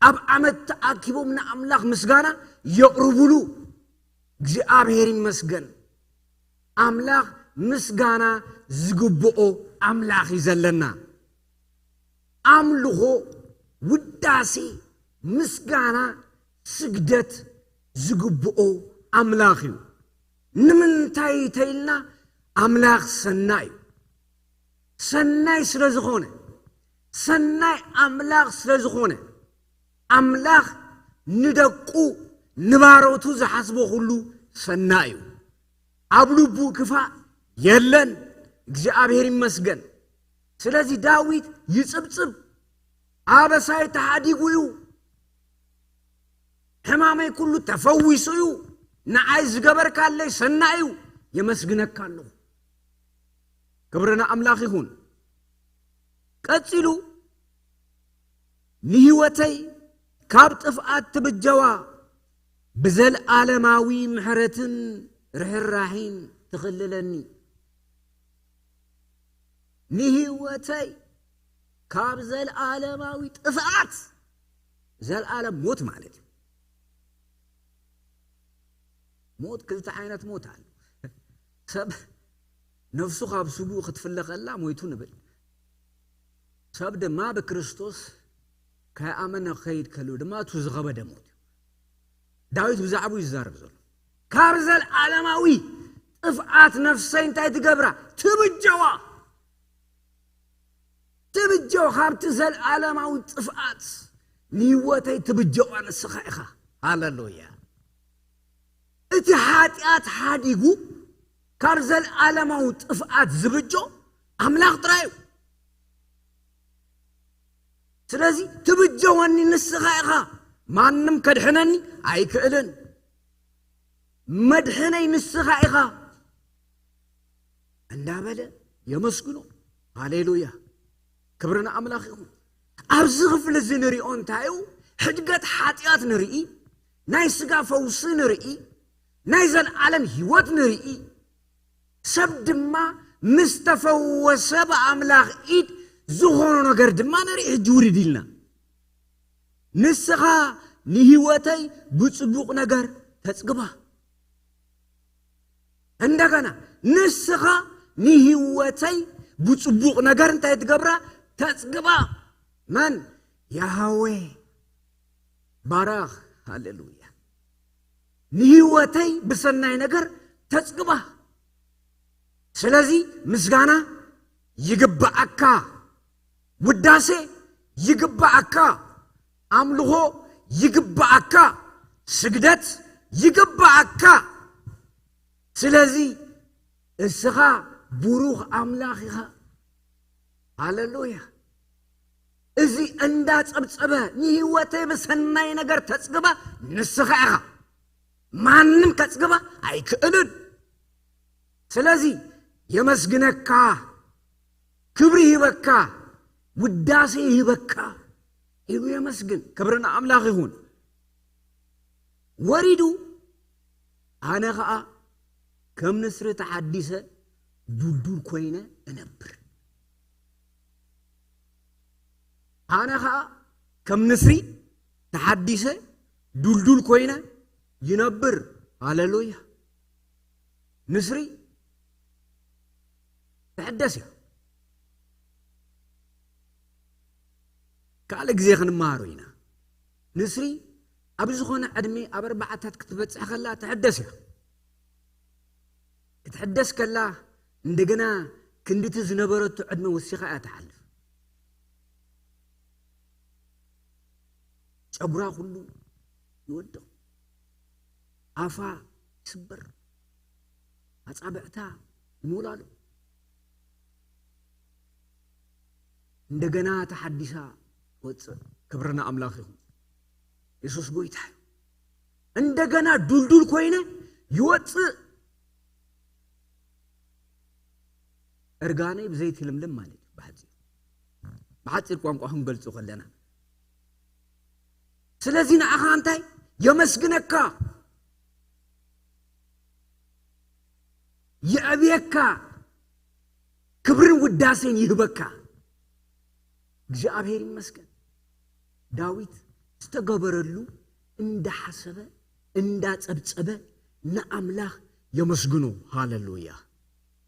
ኣብ ዓመት ተኣኪቦም ንኣምላኽ ምስጋና የቕርቡሉ። እግዚኣብሔር ይመስገን። ኣምላኽ ምስጋና ዝግብኦ ኣምላኽ እዩ ዘለና። ኣምልኾ፣ ውዳሴ፣ ምስጋና፣ ስግደት ዝግብኦ ኣምላኽ እዩ። ንምንታይ ተይልና? ኣምላኽ ሰናይ እዩ። ሰናይ ስለ ዝኾነ፣ ሰናይ ኣምላኽ ስለ ዝኾነ፣ ኣምላኽ ንደቁ ንባሮቱ ዝሓስቦ ኩሉ ሰናይ እዩ። ኣብ ልቡ ክፋእ የለን። እግዚኣብሔር ይመስገን። ስለዚ ዳዊት ይጽብጽብ፣ ኣበሳይ ተሓዲጉ እዩ፣ ሕማመይ ኩሉ ተፈዊሱ እዩ፣ ንዓይ ዝገበርካለይ ሰናይ እዩ፣ የመስግነካ ኣለኹ። ክብሪ ንኣምላኽ ይኹን። ቀጺሉ፣ ንህይወተይ ካብ ጥፍኣት ትብጀዋ፣ ብዘለኣለማዊ ምሕረትን ርሕራሒን ትኽልለኒ። ንህይወተይ ካብ ዘለኣለማዊ ጥፍኣት፣ ዘለኣለም ሞት ማለት እዩ። ሞት ክልተ ዓይነት ሞት ኣሎ። ሰብ ነፍሱ ካብ ስግኡ ክትፍለ ከላ ሞይቱ ንብል። ሰብ ድማ ብክርስቶስ ከይኣመነ ክኸይድ ከሎ ድማ እቱ ዝኸበደ ሞት እዩ። ዳዊት ብዛዕባኡ ይዛረብ ዘሎ። ካብ ዘለኣለማዊ ጥፍኣት ነፍሰይ እንታይ ትገብራ? ትብጀዋ። ትብጀዋ፣ ካብቲ ዘለኣለማዊ ጥፍኣት ንህይወተይ ትብጀዋ ንስኻ ኢኻ። ሃሌሉያ። እቲ ሓጢኣት ሓዲጉ ካብ ዘለኣለማዊ ጥፍኣት ዝብጆ ኣምላኽ ጥራይ እዩ። ስለዚ ትብጀወኒ ንስኻ ኢኻ፣ ማንም ከድሕነኒ ኣይክእልን። መድሕነይ ንስኻ ኢኻ እንዳበለ የመስግኖ። ሃሌሉያ፣ ክብሪ ንኣምላኽ ይኹን። ኣብዚ ክፍሊ እዚ ንሪኦ እንታይ እዩ? ሕድገት ሓጢኣት ንርኢ፣ ናይ ስጋ ፈውሲ ንርኢ፣ ናይ ዘለኣለም ህይወት ንርኢ። ሰብ ድማ ምስ ተፈወሰ ብኣምላኽ ኢድ ዝኾኖ ነገር ድማ ንርኢ። ሕጂ ውርድ ኢልና፣ ንስኻ ንህይወተይ ብጽቡቕ ነገር ተጽግባ። እንደገና ንስኻ ንህይወተይ ብጽቡቕ ነገር እንታይ ትገብራ? ተጽግባ። መን? ያህዌ። ባራኽ። ሃሌሉያ። ንህይወተይ ብሰናይ ነገር ተጽግባ። ስለዚ ምስጋና ይግባኣካ፣ ውዳሴ ይግባኣካ፣ ኣምልኾ ይግባኣካ፣ ስግደት ይግባኣካ። ስለዚ እስኻ ብሩኽ ኣምላኽ ኢኻ። ሃሌሉያ። እዚ እንዳጸብጸበ ንህይወተይ ብሰናይ ነገር ተጽግባ ንስኻ ኢኻ። ማንም ከጽግባ ኣይክእልን። ስለዚ የመስግነካ፣ ክብሪ ይህበካ፣ ውዳሴ ይህበካ ኢሉ የመስግን። ክብሪ ንኣምላኽ ይኹን። ወሪዱ ኣነ ኸኣ ከም ንስሪ ተሓዲሰ ድልዱል ኮይነ እነብር። ኣነ ኸኣ ከም ንስሪ ተሓዲሰ ድልዱል ኮይነ ይነብር። ሃሌሉያ። ንስሪ ትሕደስ እያ። ካልእ ግዜ ክንመሃሮ ኢና። ንስሪ ኣብ ዝኾነ ዕድሜ ኣብ ኣርባዓታት ክትበጽሕ ከላ ትሕደስ እያ። ክትሕደስ ከላ እንደገና ክንድቲ ዝነበረቶ ዕድመ ወሲኻ እያ ትሓልፍ። ጨጉራ ኩሉ ይወድቕ፣ ኣፋ ይስበር፣ ኣጻብዕታ ይሞላሉ። እንደገና ተሓዲሳ ትወጽእ። ክብሪ ንኣምላኽ ይኹን። የሱስ ጎይታ እዩ። እንደገና ዱልዱል ኮይነ ይወጽእ። እርጋነይ ብዘይቲ ልምልም ማለት እዩ ብሓጺር። ብሓጺር ቋንቋ ክንገልጾ ከለና። ስለዚ ንዓኻ እንታይ የመስግነካ፣ የዕብየካ፣ ክብርን ውዳሴን ይህበካ። እግዚኣብሔር ይመስገን። ዳዊት ዝተገበረሉ እንዳሓሰበ እንዳጸብጸበ ንኣምላኽ የመስግኖ። ሃሌሉያ።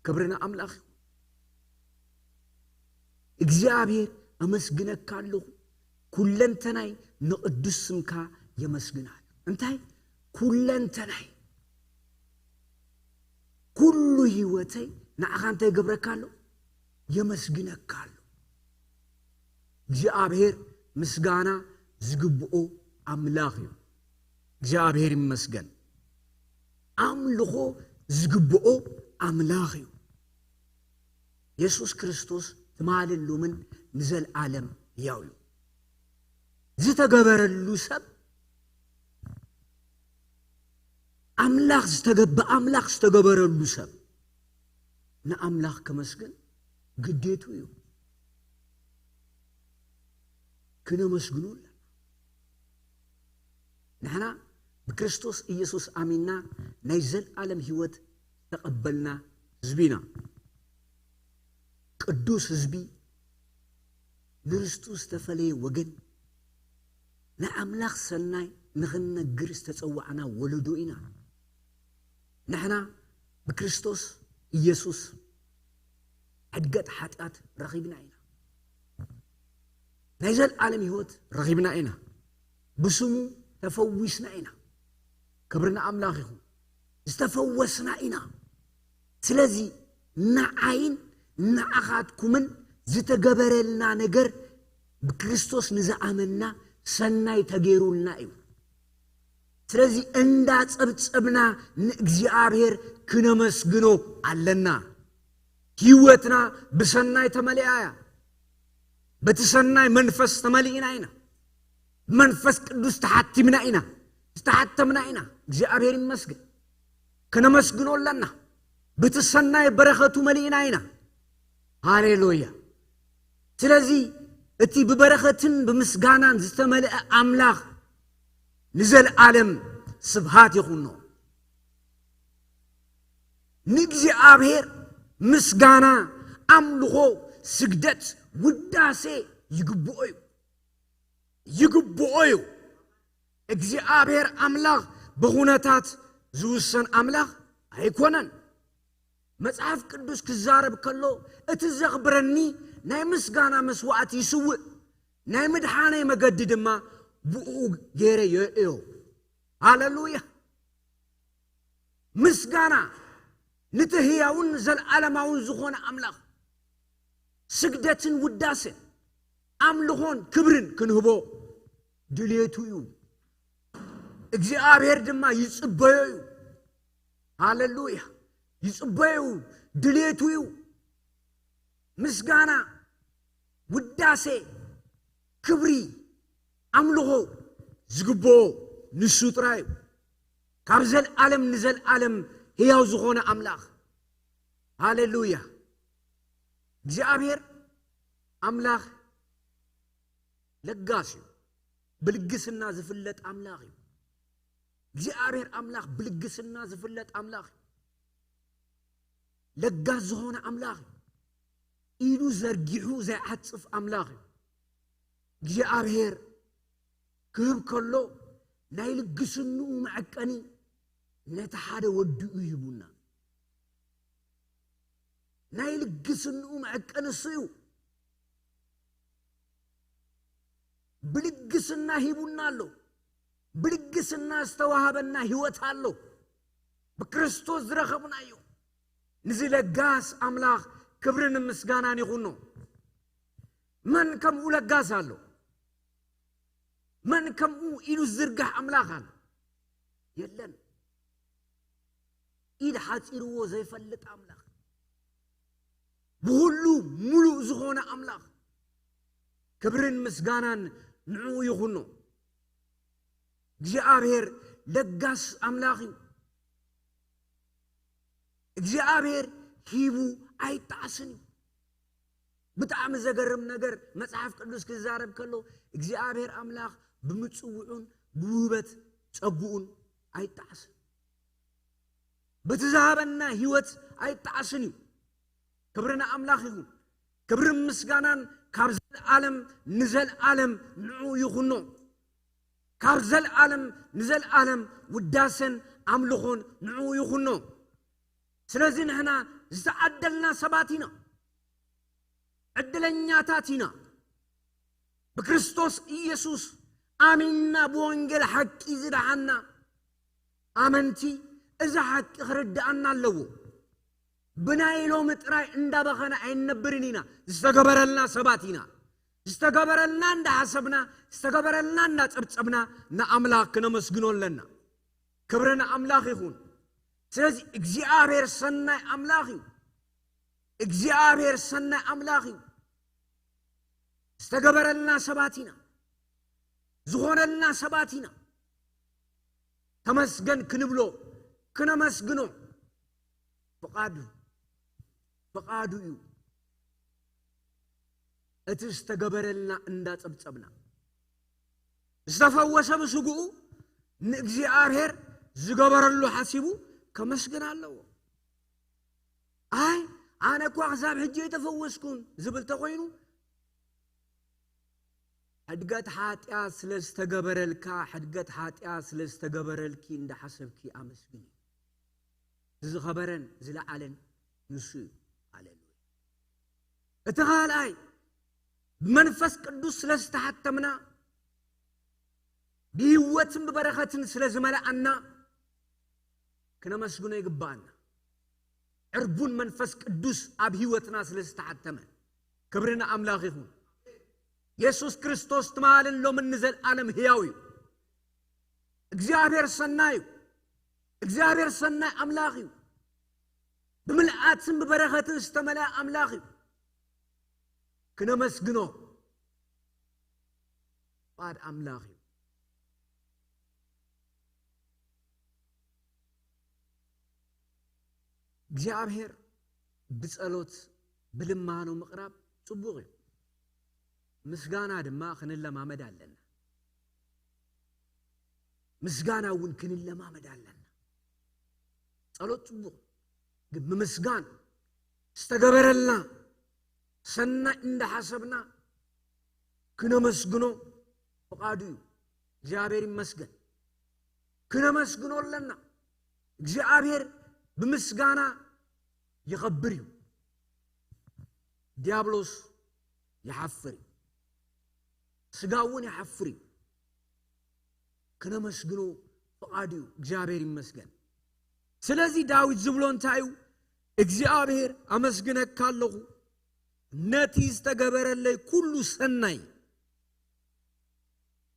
ክብሪ ንኣምላኽ ይኹን። እግዚኣብሔር ኣመስግነካ ኣለኹ፣ ኩለንተናይ ንቕዱስ ስምካ የመስግን ኣሎ። እንታይ? ኩለንተናይ፣ ኩሉ ህይወተይ ንዓኻ እንታይ ይገብረካ ኣሎ? የመስግነካ ኣሎ። እግዚኣብሔር ምስጋና ዝግብኦ ኣምላኽ እዩ። እግዚኣብሔር ይመስገን። ኣምልኾ ዝግብኦ ኣምላኽ እዩ። የሱስ ክርስቶስ ትማልን ሎምን ንዘለኣለም ሕያው እዩ። ዝተገበረሉ ሰብ ኣምላኽ ዝተገ-፣ ብኣምላኽ ዝተገበረሉ ሰብ ንኣምላኽ ከመስግን ግዴቱ እዩ። ክነመስግኖ ኣለና። ንሕና ብክርስቶስ ኢየሱስ ኣሚንና ናይ ዘለኣለም ህይወት ዝተቐበልና ህዝቢ ኢና። ቅዱስ ህዝቢ፣ ንርስቱ ዝተፈለየ ወገን፣ ንኣምላኽ ሰናይ ንኽንነግር ዝተጸዋዕና ወለዶ ኢና። ንሕና ብክርስቶስ ኢየሱስ ሕድገት ሓጢኣት ረኺብና ኢና። ናይ ዘለኣለም ህይወት ረኺብና ኢና። ብስሙ ተፈዊስና ኢና። ክብሪ ንኣምላኽ ይኹን። ዝተፈወስና ኢና። ስለዚ ንዓይን ንዓኻትኩምን ዝተገበረልና ነገር ብክርስቶስ ንዝኣመንና ሰናይ ተገይሩልና እዩ። ስለዚ እንዳጸብጸብና ንእግዚኣብሔር ክነመስግኖ ኣለና። ህይወትና ብሰናይ ተመሊኣ እያ። በቲ ሰናይ መንፈስ ተመሊእና ኢና። መንፈስ ቅዱስ ተሓቲምና ኢና። ዝተሓተምና ኢና። እግዚኣብሔር ይመስገን። ክነመስግኖ ኣለና። በቲ ሰናይ በረኸቱ መሊእና ኢና። ሃሌሉያ። ስለዚ እቲ ብበረኸትን ብምስጋናን ዝተመልአ ኣምላኽ ንዘለኣለም ስብሃት ይኹኖ። ንእግዚኣብሔር ምስጋና፣ ኣምልኾ፣ ስግደት፣ ውዳሴ ይግብኦ እዩ። ይግብኦ እዩ። እግዚኣብሔር ኣምላኽ ብኹነታት ዝውሰን ኣምላኽ ኣይኮነን። መጽሓፍ ቅዱስ ክዛረብ ከሎ፣ እቲ ዘኽብረኒ ናይ ምስጋና መስዋዕት ይስውእ፣ ናይ ምድሓነይ መገዲ ድማ ብኡ ገይረ የርእዮ። ሃሌሉያ! ምስጋና ነቲ ህያውን ዘለዓለማውን ዝኾነ ኣምላኽ፣ ስግደትን ውዳሴን ኣምልኾን ክብርን ክንህቦ ድልየቱ እዩ። እግዚኣብሔር ድማ ይጽበዮ እዩ። ሃሌሉያ! ይጽበዮ እዩ፣ ድልየቱ እዩ። ምስጋና፣ ውዳሴ፣ ክብሪ፣ ኣምልኾ ዝግብኦ ንሱ ጥራይ እዩ። ካብ ዘልዓለም ንዘልዓለም ህያው ዝኾነ ኣምላኽ። ሃሌሉያ! እግዚኣብሔር ኣምላኽ ለጋስ እዩ። ብልግስና ዝፍለጥ ኣምላኽ እዩ። እግዚኣብሔር ኣምላኽ ብልግስና ዝፍለጥ ኣምላኽ እዩ። ለጋስ ዝኾነ ኣምላኽ እዩ። ኢዱ ዘርጊሑ ዘይዓጽፍ ኣምላኽ እዩ። እግዚኣብሔር ክህብ ከሎ ናይ ልግስንኡ መዐቀኒ ነቲ ሓደ ወድኡ ይህቡና። ናይ ልግስንኡ መዐቀኒ እሱ እዩ። ብልግስና ሂቡና ኣሎ። ብልግስና ዝተዋሃበና ህይወት ኣሎ። ብክርስቶስ ዝረኸብናዮ። ንዚ ለጋስ ኣምላኽ ክብርን ምስጋናን ይኹኖ። መን ከምኡ ለጋስ ኣሎ? መን ከምኡ ኢሉ ዝዝርጋሕ ኣምላኽ ኣሎ? የለን። ኢድ ሓጺርዎ ዘይፈልጥ ኣምላኽ፣ ብኹሉ ሙሉእ ዝኾነ ኣምላኽ፣ ክብርን ምስጋናን ንዕኡ ይኹኖ። እግዚኣብሔር ለጋስ ኣምላኽ እዩ። እግዚኣብሔር ሂቡ ኣይጣዕስን እዩ። ብጣዕሚ ዘገርም ነገር፣ መጽሓፍ ቅዱስ ክዛረብ ከሎ እግዚኣብሔር ኣምላኽ ብምጽውዑን ብውህበት ጸጉኡን ኣይጣዕስን። በቲ ዝሃበና ህይወት ኣይጣዕስን እዩ። ክብሪ ንኣምላኽ ይኹን። ክብርን ምስጋናን ካብ ዘለዓለም ንዘለዓለም ንዕኡ ይኹኖ። ካብ ዘለዓለም ንዘለዓለም ውዳሰን ኣምልኾን ንዕኡ ይኹኖ። ስለዚ ንሕና ዝተዓደልና ሰባት ኢና። ዕድለኛታት ኢና። ብክርስቶስ ኢየሱስ ኣሚንና ብወንጌል ሓቂ ዝደሓንና ኣመንቲ፣ እዚ ሓቂ ክርድኣና ኣለዎ። ብናይ ሎሚ ጥራይ እንዳበኸና ኣይንነብርን ኢና። ዝተገበረልና ሰባት ኢና። ዝተገበረልና እንዳሓሰብና፣ ዝተገበረልና እንዳጸብጸብና ንኣምላኽ ክነመስግኖ ኣለና። ክብሪ ንኣምላኽ ይኹን። ስለዚ እግዚኣብሔር ሰናይ ኣምላኽ እዩ። እግዚኣብሔር ሰናይ ኣምላኽ እዩ። ዝተገበረልና ሰባት ኢና። ዝኾነልና ሰባት ኢና። ተመስገን ክንብሎ፣ ክነመስግኖ ፍቓዱ፣ ፍቓዱ እዩ። እቲ ዝተገበረልና እንዳጸብጸብና፣ ዝተፈወሰ ብስግኡ ንእግዚኣብሔር ዝገበረሉ ሓሲቡ ከመስግን ኣለዎ። ኣይ ኣነ እኳ ክሳብ ሕጂ ኣይተፈወስኩን ዝብል ተኾይኑ፣ ሕድገት ሓጢኣት ስለ ዝተገበረልካ፣ ሕድገት ሓጢኣት ስለ ዝተገበረልኪ እንዳሓሰብኪ ኣመስግኒ። ዝኸበረን ዝለዓለን ንሱ እዩ። ሃሌሉያ። እቲ ካልኣይ፣ ብመንፈስ ቅዱስ ስለ ዝተሓተምና፣ ብህይወትን ብበረኸትን ስለ ዝመልኣና፣ ክነመስግኖ ይግባኣና። ዕርቡን መንፈስ ቅዱስ ኣብ ህይወትና ስለ ዝተሓተመ፣ ክብሪ ንኣምላኽ ይኹን። የሱስ ክርስቶስ ትማልን ሎምን ንዘለኣለም ህያው እዩ። እግዚኣብሔር ሰናይ እዩ። እግዚኣብሔር ሰናይ ኣምላኽ እዩ። ብምልኣትን ብበረኸትን ዝተመልአ ኣምላኽ እዩ። ክነመስግኖ ፍቓድ ኣምላኽ እዩ። እግዚኣብሔር ብጸሎት፣ ብልማኖ ምቕራብ ጽቡቕ እዩ። ምስጋና ድማ ክንለማመድ ኣለና። ምስጋና እውን ክንለማመድ ኣለና። ጸሎት ጽቡቕ፣ ግን ምምስጋን፣ ዝተገበረልና ሰናይ እንዳሓሰብና ክነመስግኖ ፍቓዱ እዩ። እግዚኣብሔር ይመስገን። ክነመስግኖ ኣለና። እግዚኣብሔር ብምስጋና ይኸብር እዩ። ዲያብሎስ ይሓፍር እዩ። ስጋ እውን ይሓፍር እዩ። ክነመስግኖ ፍቓድ እዩ። እግዚኣብሔር ይመስገን። ስለዚ ዳዊት ዝብሎ እንታይ እዩ? እግዚኣብሔር ኣመስግነካ ኣለኹ፣ ነቲ ዝተገበረለይ ኩሉ ሰናይ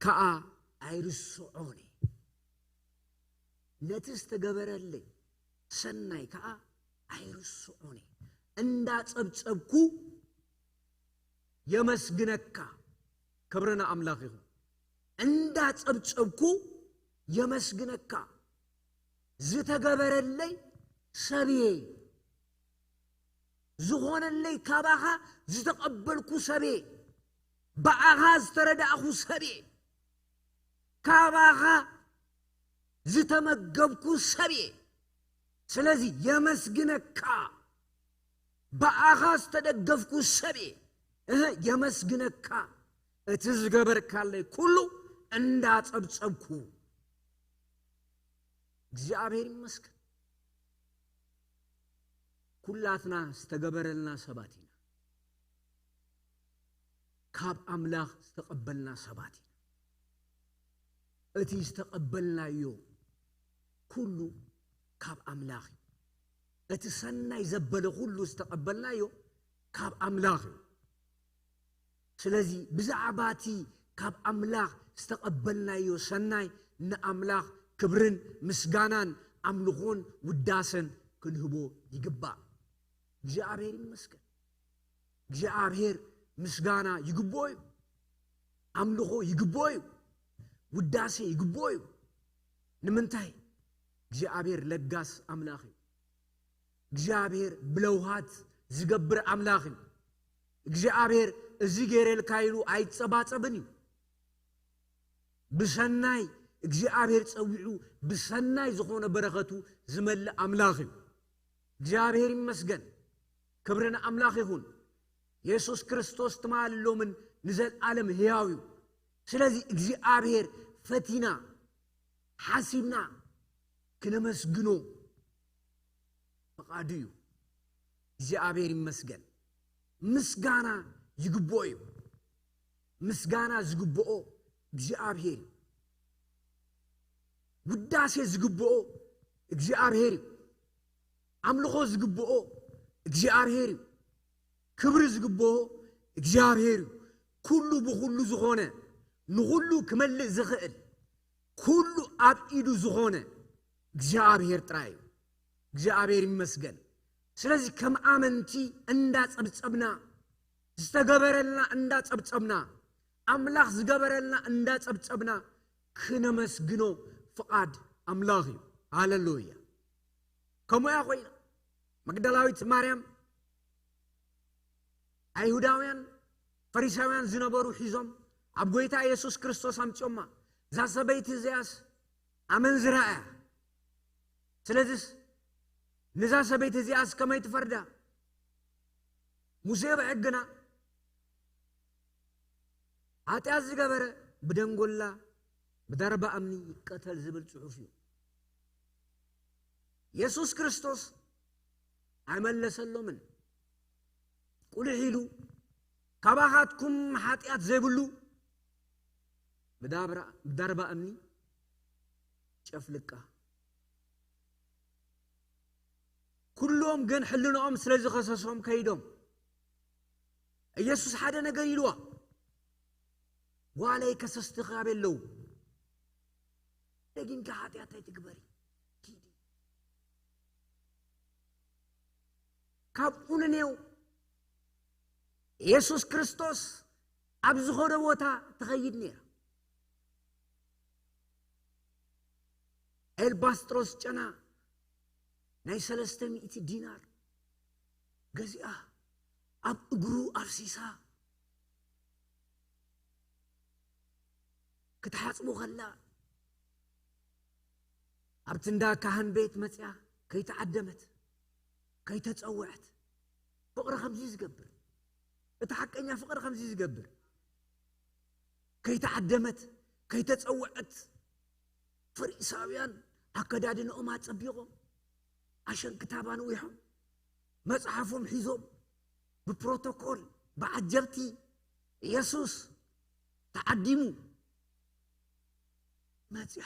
ከዓ ኣይርስዖን እየ። ነቲ ዝተገበረለይ ሰናይ ከዓ ኣይርስዖን እየ። እንዳጸብጸብኩ የመስግነካ። ክብሪ ንኣምላኽ ይኹን። እንዳጸብጸብኩ የመስግነካ። ዝተገበረለይ ሰብየ፣ ዝኾነለይ ካባኻ ዝተቐበልኩ ሰብየ፣ ብኣኻ ዝተረዳእኹ ሰብየ፣ ካባኻ ዝተመገብኩ ሰብየ። ስለዚ የመስግነካ። ብኣኻ ዝተደገፍኩ ሰብየ፣ እህ፣ የመስግነካ። እቲ ዝገበርካለይ ኩሉ እንዳጸብጸብኩ። እግዚኣብሔር ይመስገን። ኩላትና ዝተገበረልና ሰባት ኢና። ካብ ኣምላኽ ዝተቐበልና ሰባት ኢና። እቲ ዝተቐበልናዮ ኩሉ ካብ ኣምላኽ እዩ። እቲ ሰናይ ዘበለ ኩሉ ዝተቐበልናዮ ካብ ኣምላኽ እዩ። ስለዚ ብዛዕባ እቲ ካብ ኣምላኽ ዝተቐበልናዮ ሰናይ ንኣምላኽ ክብርን ምስጋናን ኣምልኾን ውዳሰን ክንህቦ ይግባእ። እግዚኣብሔር ይመስገን። እግዚኣብሔር ምስጋና ይግብኦ እዩ። ኣምልኾ ይግብኦ እዩ። ውዳሴ ይግብኦ እዩ። ንምንታይ? እግዚኣብሔር ለጋስ ኣምላኽ እዩ። እግዚኣብሔር ብለውሃት ዝገብር ኣምላኽ እዩ። እግዚኣብሔር እዚ ገይረልካ ኢሉ ኣይጸባጸብን እዩ። ብሰናይ እግዚኣብሔር ጸዊዑ ብሰናይ ዝኾነ በረኸቱ ዝመልእ ኣምላኽ እዩ። እግዚኣብሔር ይመስገን። ክብሪ ንኣምላኽ ይኹን። የሱስ ክርስቶስ ትማሊ ሎምን ንዘለኣለም ህያው እዩ። ስለዚ እግዚኣብሔር ፈቲና ሓሲብና ክነመስግኖ ፍቓዱ እዩ። እግዚኣብሔር ይመስገን። ምስጋና ይግብኦ እዩ። ምስጋና ዝግብኦ እግዚኣብሔር እዩ። ውዳሴ ዝግብኦ እግዚኣብሔር እዩ። ኣምልኾ ዝግብኦ እግዚኣብሔር እዩ። ክብሪ ዝግብኦ እግዚኣብሔር እዩ። ኩሉ ብኹሉ ዝኾነ፣ ንኹሉ ክመልእ ዝኽእል፣ ኩሉ ኣብ ኢዱ ዝኾነ እግዚኣብሔር ጥራይ እዩ። እግዚኣብሔር ይመስገን። ስለዚ ከም ኣመንቲ እንዳጸብጸብና፣ ዝተገበረልና እንዳጸብጸብና፣ ኣምላኽ ዝገበረልና እንዳጸብጸብና ክነመስግኖ ፍቓድ ኣምላኽ እዩ። ሃሌሉያ። ከምኡ እያ ኮይና። መግደላዊት ማርያም፣ ኣይሁዳውያን ፈሪሳውያን ዝነበሩ ሒዞም ኣብ ጎይታ የሱስ ክርስቶስ ኣምጺኦማ። እዛ ሰበይቲ እዚኣስ ኣመንዝራ እያ። ስለዚስ ነዛ ሰበይቲ እዚኣስ ከመይ ትፈርዳ? ሙሴ ብሕግና፣ ሓጢኣት ዝገበረ ብደንጎላ ብዳርባ እምኒ ይቀተል ዝብል ጽሑፍ እዩ። የሱስ ክርስቶስ ኣይመለሰሎምን። ቁልሕ ኢሉ፣ ካባኻትኩም ሓጢኣት ዘይብሉ ብዳብራ-፣ ብዳርባ እምኒ ጨፍልቃ። ኩሎም ግን ሕልናኦም ስለ ዝኸሰሶም ከይዶም። ኢየሱስ ሓደ ነገር ኢልዋ፣ "ጓለይ ከሰስቲ ካበይ ኣለዉ? ደጊምካ ሓጢኣት ኣይትግበሪ፣ ኪዲ." ካብ ቁንኔው የሱስ ክርስቶስ ኣብ ዝኸዶ ቦታ ትኸይድ ነይራ። ኤልባስጥሮስ ጨና ናይ ሰለስተ ሚእቲ ዲናር ገዚኣ፣ ኣብ እግሩ ኣፍሲሳ ክትሓጽቦ ከላ፣ ኣብቲ እንዳ ካህን ቤት መጽያ ከይተዓደመት፣ ከይተጸውዐት፣ ፍቕሪ ከምዚ ዝገብር፣ እቲ ሓቀኛ ፍቕሪ ከምዚ ዝገብር፣ ከይተዓደመት፣ ከይተጸውዐት፣ ፈሪሳውያን ኣከዳድንኦም ኣጸቢቖም፣ ኣሸንክታብ ኣንዊሖም፣ መጽሓፎም ሒዞም ብፕሮቶኮል ብዓጀብቲ ኢየሱስ ተዓዲሙ መጽያ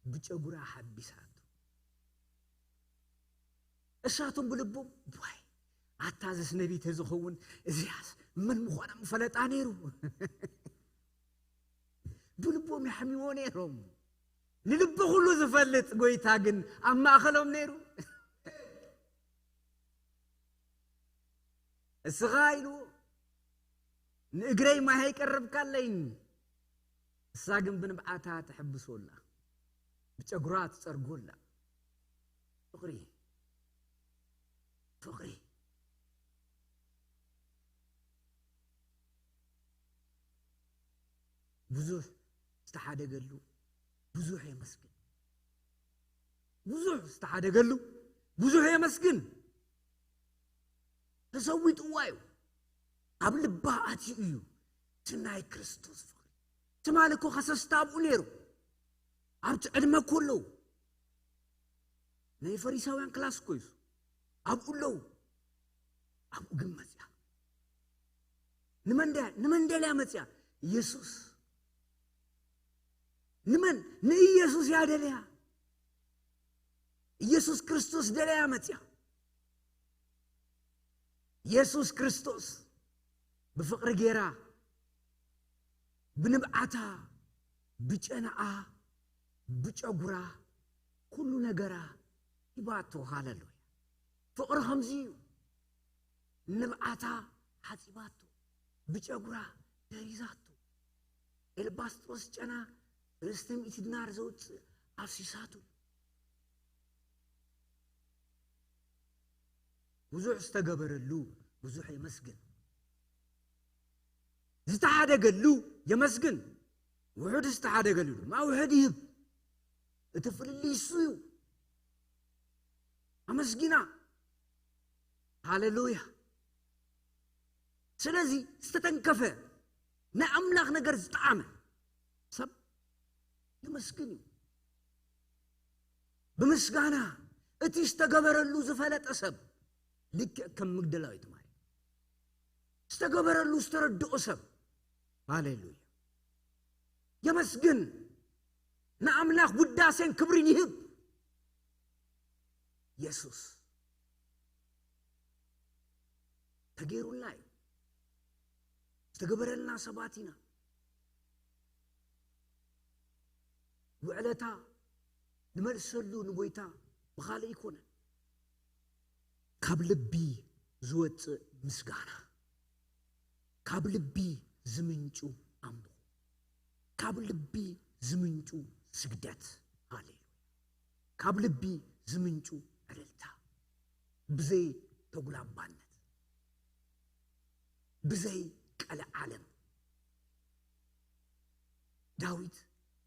ብጨጉራ ሓቢሳቱ። እሳቶም ብልቦም ዋይ ኣታ ዝስ ነቢ ተዝኸውን እዚያስ መን ምዃና ምፈለጣ ነይሩ። ብልቦም የሕሚዎ ነይሮም። ንልቢ ኩሉ ዝፈልጥ ጎይታ ግን ኣብ ማእኸሎም ነይሩ። እስኻ ኢልዎ ንእግረይ ማይ ኣይቀረብካለይን። እሳ ግን ብንብዓታ ትሕብሶላ ብጨጉራ ትጸርጎላ። ፍቕሪ ፍቕሪ ብዙሕ ዝተሓደገሉ ብዙሕ የመስግን። ብዙሕ ዝተሓደገሉ ብዙሕ የመስግን። ተሰዊጥዋ እዩ። ኣብ ልባ ኣትዩ እዩ። እቲ ናይ ክርስቶስ ፍቕሪ ትማሊ እኮ ከሰስታ ኣብኡ ነይሩ። ኣብቲ ዕድመ እኮ ኣለዉ። ናይ ፈሪሳውያን ክላስ እኮ እዩ። ኣብኡ ኣለዉ። ኣብኡ ግን መፅያ። ንመን ደያ ንመን ደልያ መፅያ? ኢየሱስ። ንመን? ንኢየሱስ እያ ደልያ። ኢየሱስ ክርስቶስ ደልያ መፅያ። ኢየሱስ ክርስቶስ ብፍቕሪ ጌራ ብንብዓታ ብጨናኣ ብጨጉራ ኩሉ ነገራ ሂባቶ። ሃለሉያ። ፍቕሪ ከምዚ እዩ። ንብዓታ ሓጺባቶ ብጨጉራ ደሪዛቶ። ኤልባስጥሮስ ጨና ርእስቲ ሚእቲ ዲናር ዘውፅእ ኣፍሲሳቱ። ብዙሕ ዝተገበረሉ ብዙሕ የመስግን። ዝተሓደገሉ የመስግን። ውሑድ ዝተሓደገሉ ድማ ውሑድ ይህብ። እቲ ፍልልይ እሱ እዩ። ኣመስጊና። ሃሌሉያ። ስለዚ ዝተተንከፈ ናይ ኣምላኽ ነገር ዝጠዓመ ሰብ የመስግን እዩ። ብምስጋና እቲ ዝተገበረሉ ዝፈለጠ ሰብ ልክዕ ከም መግደላዊት ማርያም ዝተገበረሉ ዝተረድኦ ሰብ ሃሌሉያ የመስግን። ንኣምላኽ ውዳሴን ክብርን ይህብ። የሱስ ተገይሩልና እዩ። ዝተገበረልና ሰባት ኢና። ውዕለታ ንመልሰሉ ንጎይታ ብኻልእ ኣይኮነን። ካብ ልቢ ዝወፅእ ምስጋና፣ ካብ ልቢ ዝምንጩ ኣምልኾ፣ ካብ ልቢ ዝምንጩ ስግደት። ሃሌሉያ። ካብ ልቢ ዝምንጩ ዕልልታ፣ ብዘይ ተጉላባነት፣ ብዘይ ቀልዓለም። ዳዊት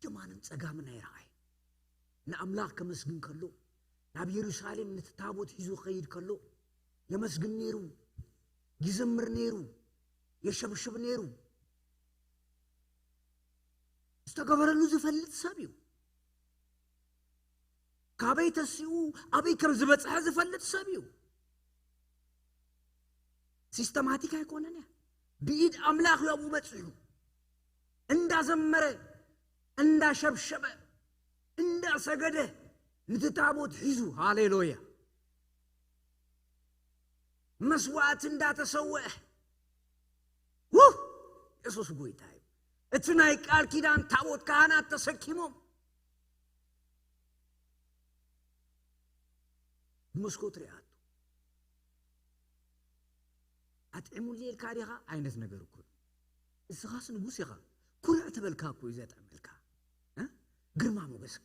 የማንን ጸጋምን ኣይረኣየ። ንኣምላኽ ከመስግን ከሎ፣ ናብ የሩሳሌም ነቲ ታቦት ሒዙ ክኸይድ ከሎ፣ የመስግን ነይሩ፣ ይዘምር ነይሩ፣ የሸብሽብ ነይሩ። ዝተገበረሉ ዝፈልጥ ሰብ እዩ። ካበይ ተሲኡ ኣበይ ከም ዝበጽሐ ዝፈልጥ ሰብ እዩ። ሲስተማቲክ ኣይኮነን እያ። ብኢድ ኣምላኽ እዩ ኣብኡ በጺሑ። እንዳዘመረ፣ እንዳሸብሸበ፣ እንዳሰገደ፣ ነቲ ታቦት ሒዙ፣ ሃሌሉያ፣ መስዋዕቲ እንዳተሰወአ። ውህ! የሱስ ጎይታ እዩ። እቲ ናይ ቃል ኪዳን ታቦት ካህናት ተሰኪሞም ብመስኮት ሪኣቶ። ኣጥዒሙኒ ኢልካ ዲኻ ዓይነት ነገር እኮ እዩ። እስኻስ ንጉስ ኢኻ። ኩርዕ ተበልካ እኮ እዩ ዘጥዕመልካ። እ? ግርማ ሞገስ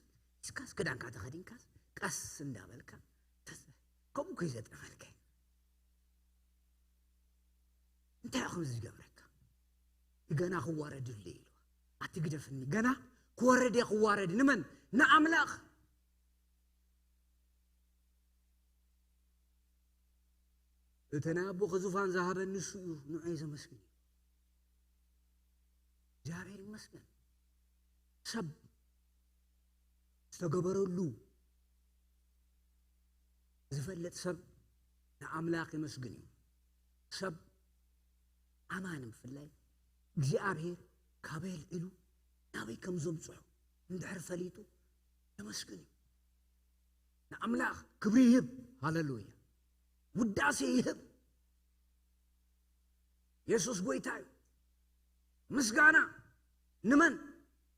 እስካስ ክዳንካ ተኸዲንካስ ቀስ እንዳበልካ ተስ-፣ ከምኡ እኮ እዩ ዘጥዕመልካ። እንታይ እዩ ከምዚ ዝገብረካ? ገና ክዋረድ እየ ኢሉ። ኣቲ ግደፍኒ፣ ገና ክወርድ እየ፣ ክዋረድ። ንመን? ንኣምላኽ። እቲ ናይ ኣቦኺ ዙፋን ዝሃበኒ ንሱ እዩ፣ ንዑ እየ ዘመስግን። እግዚኣብሔር ይመስገን። ሰብ ዝተገበረሉ ዝፈልጥ ሰብ ንኣምላኽ የመስግን እዩ። ሰብ ኣማኒ ብፍላይ እግዚኣብሔር ካበይ ኣልዒሉ ናበይ ከም ዘምጽሖ እንድሕር ፈሊጡ የመስግን እዩ። ንኣምላኽ ክብሪ ይህብ። ሃሌሉያ። ውዳሴ ይህብ። የሱስ ጎይታ እዩ። ምስጋና ንመን?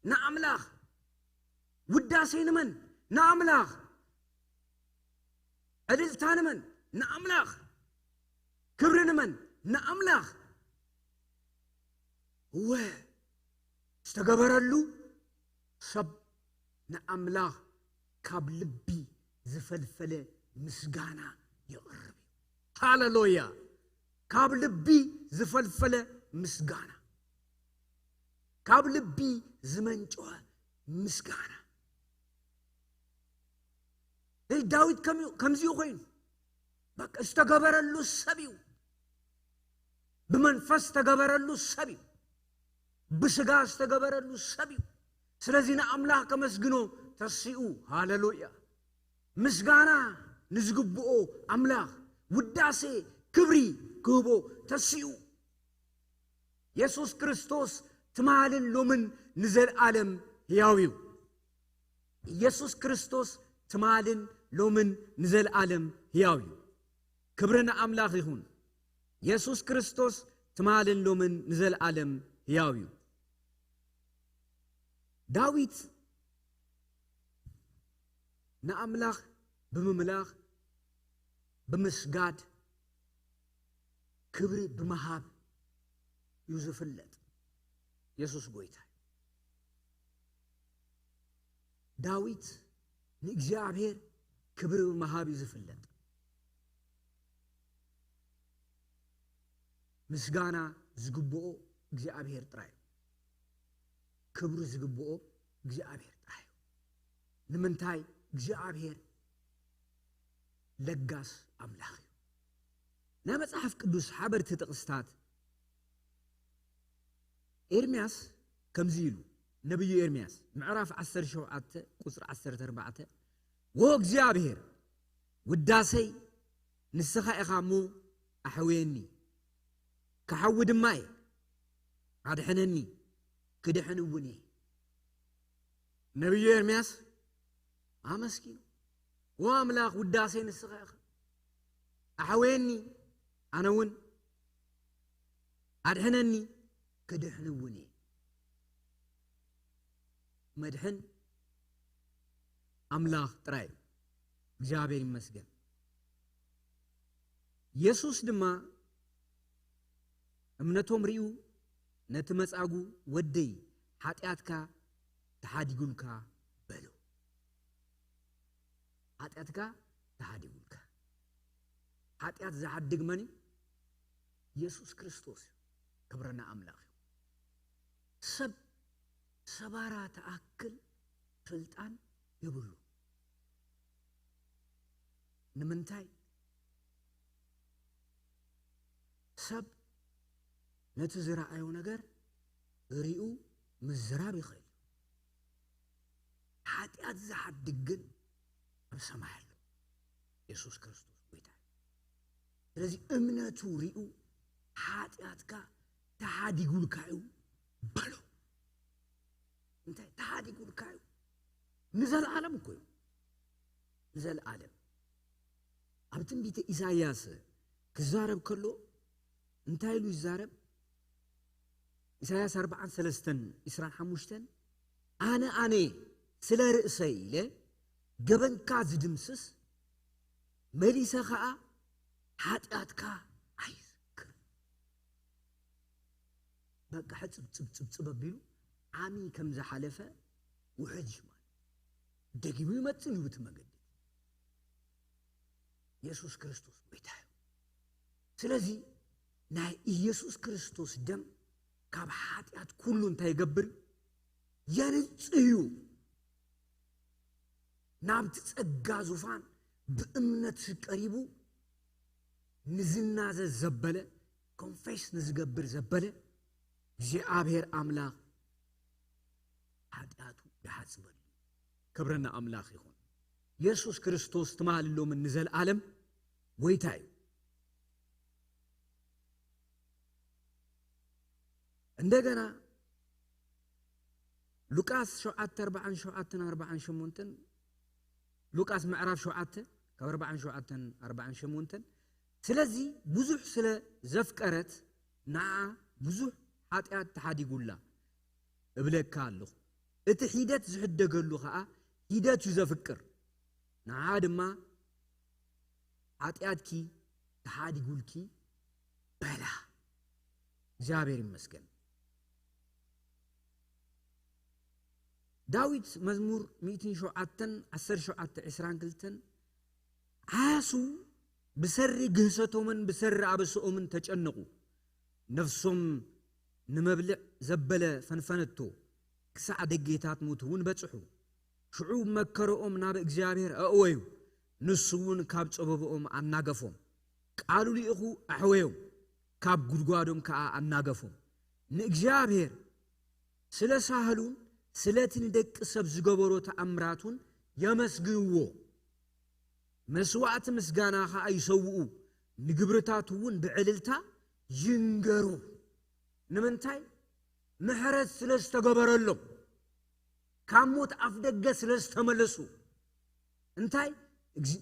ንኣምላኽ። ውዳሴ ንመን? ንኣምላኽ። ዕልልታ ንመን? ንኣምላኽ። ክብሪ ንመን? ንኣምላኽ። እወ፣ ዝተገበረሉ ሰብ ንኣምላኽ ካብ ልቢ ዝፈልፈለ ምስጋና የቕርብ እዩ። ሃሌሉያ! ካብ ልቢ ዝፈልፈለ ምስጋና፣ ካብ ልቢ ዝመንጨወ ምስጋና። ስለዚ ዳዊት ከም-፣ ከምዚኡ ኮይኑ፣ በቃ ዝተገበረሉ ሰብ እዩ። ብመንፈስ ዝተገበረሉ ሰብ እዩ። ብስጋ ዝተገበረሉ ሰብ እዩ። ስለዚ ንኣምላኽ ከመስግኖ ተሲኡ። ሃሌሉያ! ምስጋና ንዝግብኦ ኣምላኽ ውዳሴ፣ ክብሪ ክህቦ ተሲኡ። የሱስ ክርስቶስ ትማልን ሎምን ንዘለኣለም ሕያው እዩ። ኢየሱስ ክርስቶስ ትማልን ሎምን ንዘለኣለም ሕያው እዩ። ክብሪ ንኣምላኽ ይኹን። የሱስ ክርስቶስ ትማልን ሎምን ንዘለኣለም ሕያው እዩ። ዳዊት ንኣምላኽ ብምምላኽ፣ ብምስጋድ፣ ክብሪ ብምሃብ እዩ ዝፍለጥ። የሱስ ጎይታ እዩ። ዳዊት ንእግዚኣብሔር ክብሪ ብምሃብ እዩ ዝፍለጥ። ምስጋና ዝግብኦ እግዚኣብሔር ጥራይ እዩ። ክብሪ ዝግብኦ እግዚኣብሔር ጥራይ እዩ። ንምንታይ? እግዚኣብሔር ለጋስ ኣምላኽ እዩ። ናይ መጽሓፍ ቅዱስ ሓበርቲ ጥቕስታት ኤርምያስ ከምዚ ኢሉ፣ ነብዩ ኤርምያስ ምዕራፍ ዓሰርተ ሸውዓተ ቁጽሪ ዓሰርተ ኣርባዕተ፣ "ወ እግዚኣብሔር ውዳሰይ ንስኻ ኢኻ እሞ ኣሕውየኒ፣ ክሓዊ ድማ እየ፣ ኣድሕነኒ፣ ክድሕን እውን እየ።" ነብዩ ኤርምያስ ኣመስጊኑ፣ "ወ ኣምላኽ ውዳሴ ንስኻ ኢኻ፣ ኣሕውየኒ፣ ኣነ እውን ኣድሕነኒ፣ ክድሕን እውን እየ።" መድሕን ኣምላኽ ጥራይ እዩ። እግዚኣብሔር ይመስገን። የሱስ ድማ እምነቶም ሪኡ ነቲ መጻጉ፣ "ወደይ፣ ሓጢኣትካ ተሓዲጉልካ" በሎ። ሓጢኣትካ ተሓዲጉልካ። ሓጢኣት ዝሓድግ መን እዩ? የሱስ ክርስቶስ እዩ። ክብሪ ንኣምላኽ እዩ። ሰብ ሰባራ ትኣክል ስልጣን የብሉ። ንምንታይ? ሰብ ነቲ ዝረኣዮ ነገር ሪኡ ምዝራብ ይኽእል እዩ። ሓጢኣት ዝሓድግ ግን ኣብ ሰማይ ኣሎ። የሱስ ክርስቶስ ጎይታ እዩ። ስለዚ እምነቱ ሪኡ ሓጢኣትካ ተሓዲጉልካ እዩ በሎ። እንታይ ተሓዲጉልካ እዩ? ንዘለኣለም እኮ እዩ። ንዘለኣለም። ኣብ ትንቢተ ኢሳይያስ ክዛረብ ከሎ እንታይ ኢሉ ይዛረብ? ኢሳይያስ ኣርባዓን ሰለስተን፣ ዕስራን ሓሙሽተን፣ "ኣነ፣ ኣነ ስለ ርእሰይ ኢለ ገበንካ ዝድምስስ፣ መሊሰ ኸኣ ሓጢኣትካ ኣይዝክር።" በቃ ሕጽብ ጽብ ጽብ ጽብ ኣቢሉ ዓሚ ከም ዝሓለፈ ውሕጅ ማለት ደጊሙ ይመጽእ እዩ ብቲ መገዲ። የሱስ ክርስቶስ ጎይታ እዩ። ስለዚ ናይ ኢየሱስ ክርስቶስ ደም ካብ ሓጢኣት ኩሉ እንታይ ይገብር? የንጽህዩ። ናብቲ ጸጋ ዙፋን ብእምነት ቀሪቡ ንዝናዘዝ ዘበለ፣ ኮንፌስ ንዝገብር ዘበለ፣ እግዚኣብሔር ኣምላኽ ሓጢኣቱ ይሓጽበሉ። ክብሪ ንኣምላኽ ይኹን። የሱስ ክርስቶስ ትማልን ሎምን ንዘለኣለም ጎይታ እዩ። እንደገና ሉቃስ ሸውዓተ ኣርባዓን ሸውዓተን ኣርባዓን ሸሞንተን፣ ሉቃስ ምዕራፍ ሸውዓተ ካብ ኣርባዓን ሸውዓተን ኣርባዓን ሸሞንተን፣ ስለዚ ብዙሕ ስለ ዘፍቀረት ንዓ ብዙሕ ሓጢኣት ተሓዲጉላ እብለካ ኣለኹ። እቲ ሒደት ዝሕደገሉ ኸኣ ሒደት እዩ ዘፍቅር። ንዓ ድማ ሓጢኣትኪ ተሓዲጉልኪ በላ። እግዚኣብሔር ይመስገን። ዳዊት መዝሙር ሚእትን ሸውዓተን ዓሰርተ ሸውዓተ ዕስራን ክልተን፣ ዓያሱ ብሰሪ ግህሰቶምን ብሰሪ ኣበስኦምን ተጨነቑ። ነፍሶም ንመብልዕ ዘበለ ፈንፈነቶ፣ ክሳዕ ደጌታት ሞት እውን በጽሑ። ሽዑ መከረኦም ናብ እግዚኣብሔር ኣእወዩ፣ ንሱ እውን ካብ ጸበብኦም ኣናገፎም። ቃሉ ልኢኹ ኣሕወዮም፣ ካብ ጉድጓዶም ከኣ ኣናገፎም። ንእግዚኣብሔር ስለ ሳህሉን ስለቲ ንደቂ ሰብ ዝገበሮ ተኣምራቱን የመስግንዎ። መስዋዕቲ ምስጋና ኸኣ ይሰውኡ፣ ንግብርታቱ እውን ብዕልልታ ይንገሩ። ንምንታይ? ምሕረት ስለ ዝተገበረሎም፣ ካብ ሞት ኣፍ ደገ ስለ ዝተመለሱ። እንታይ?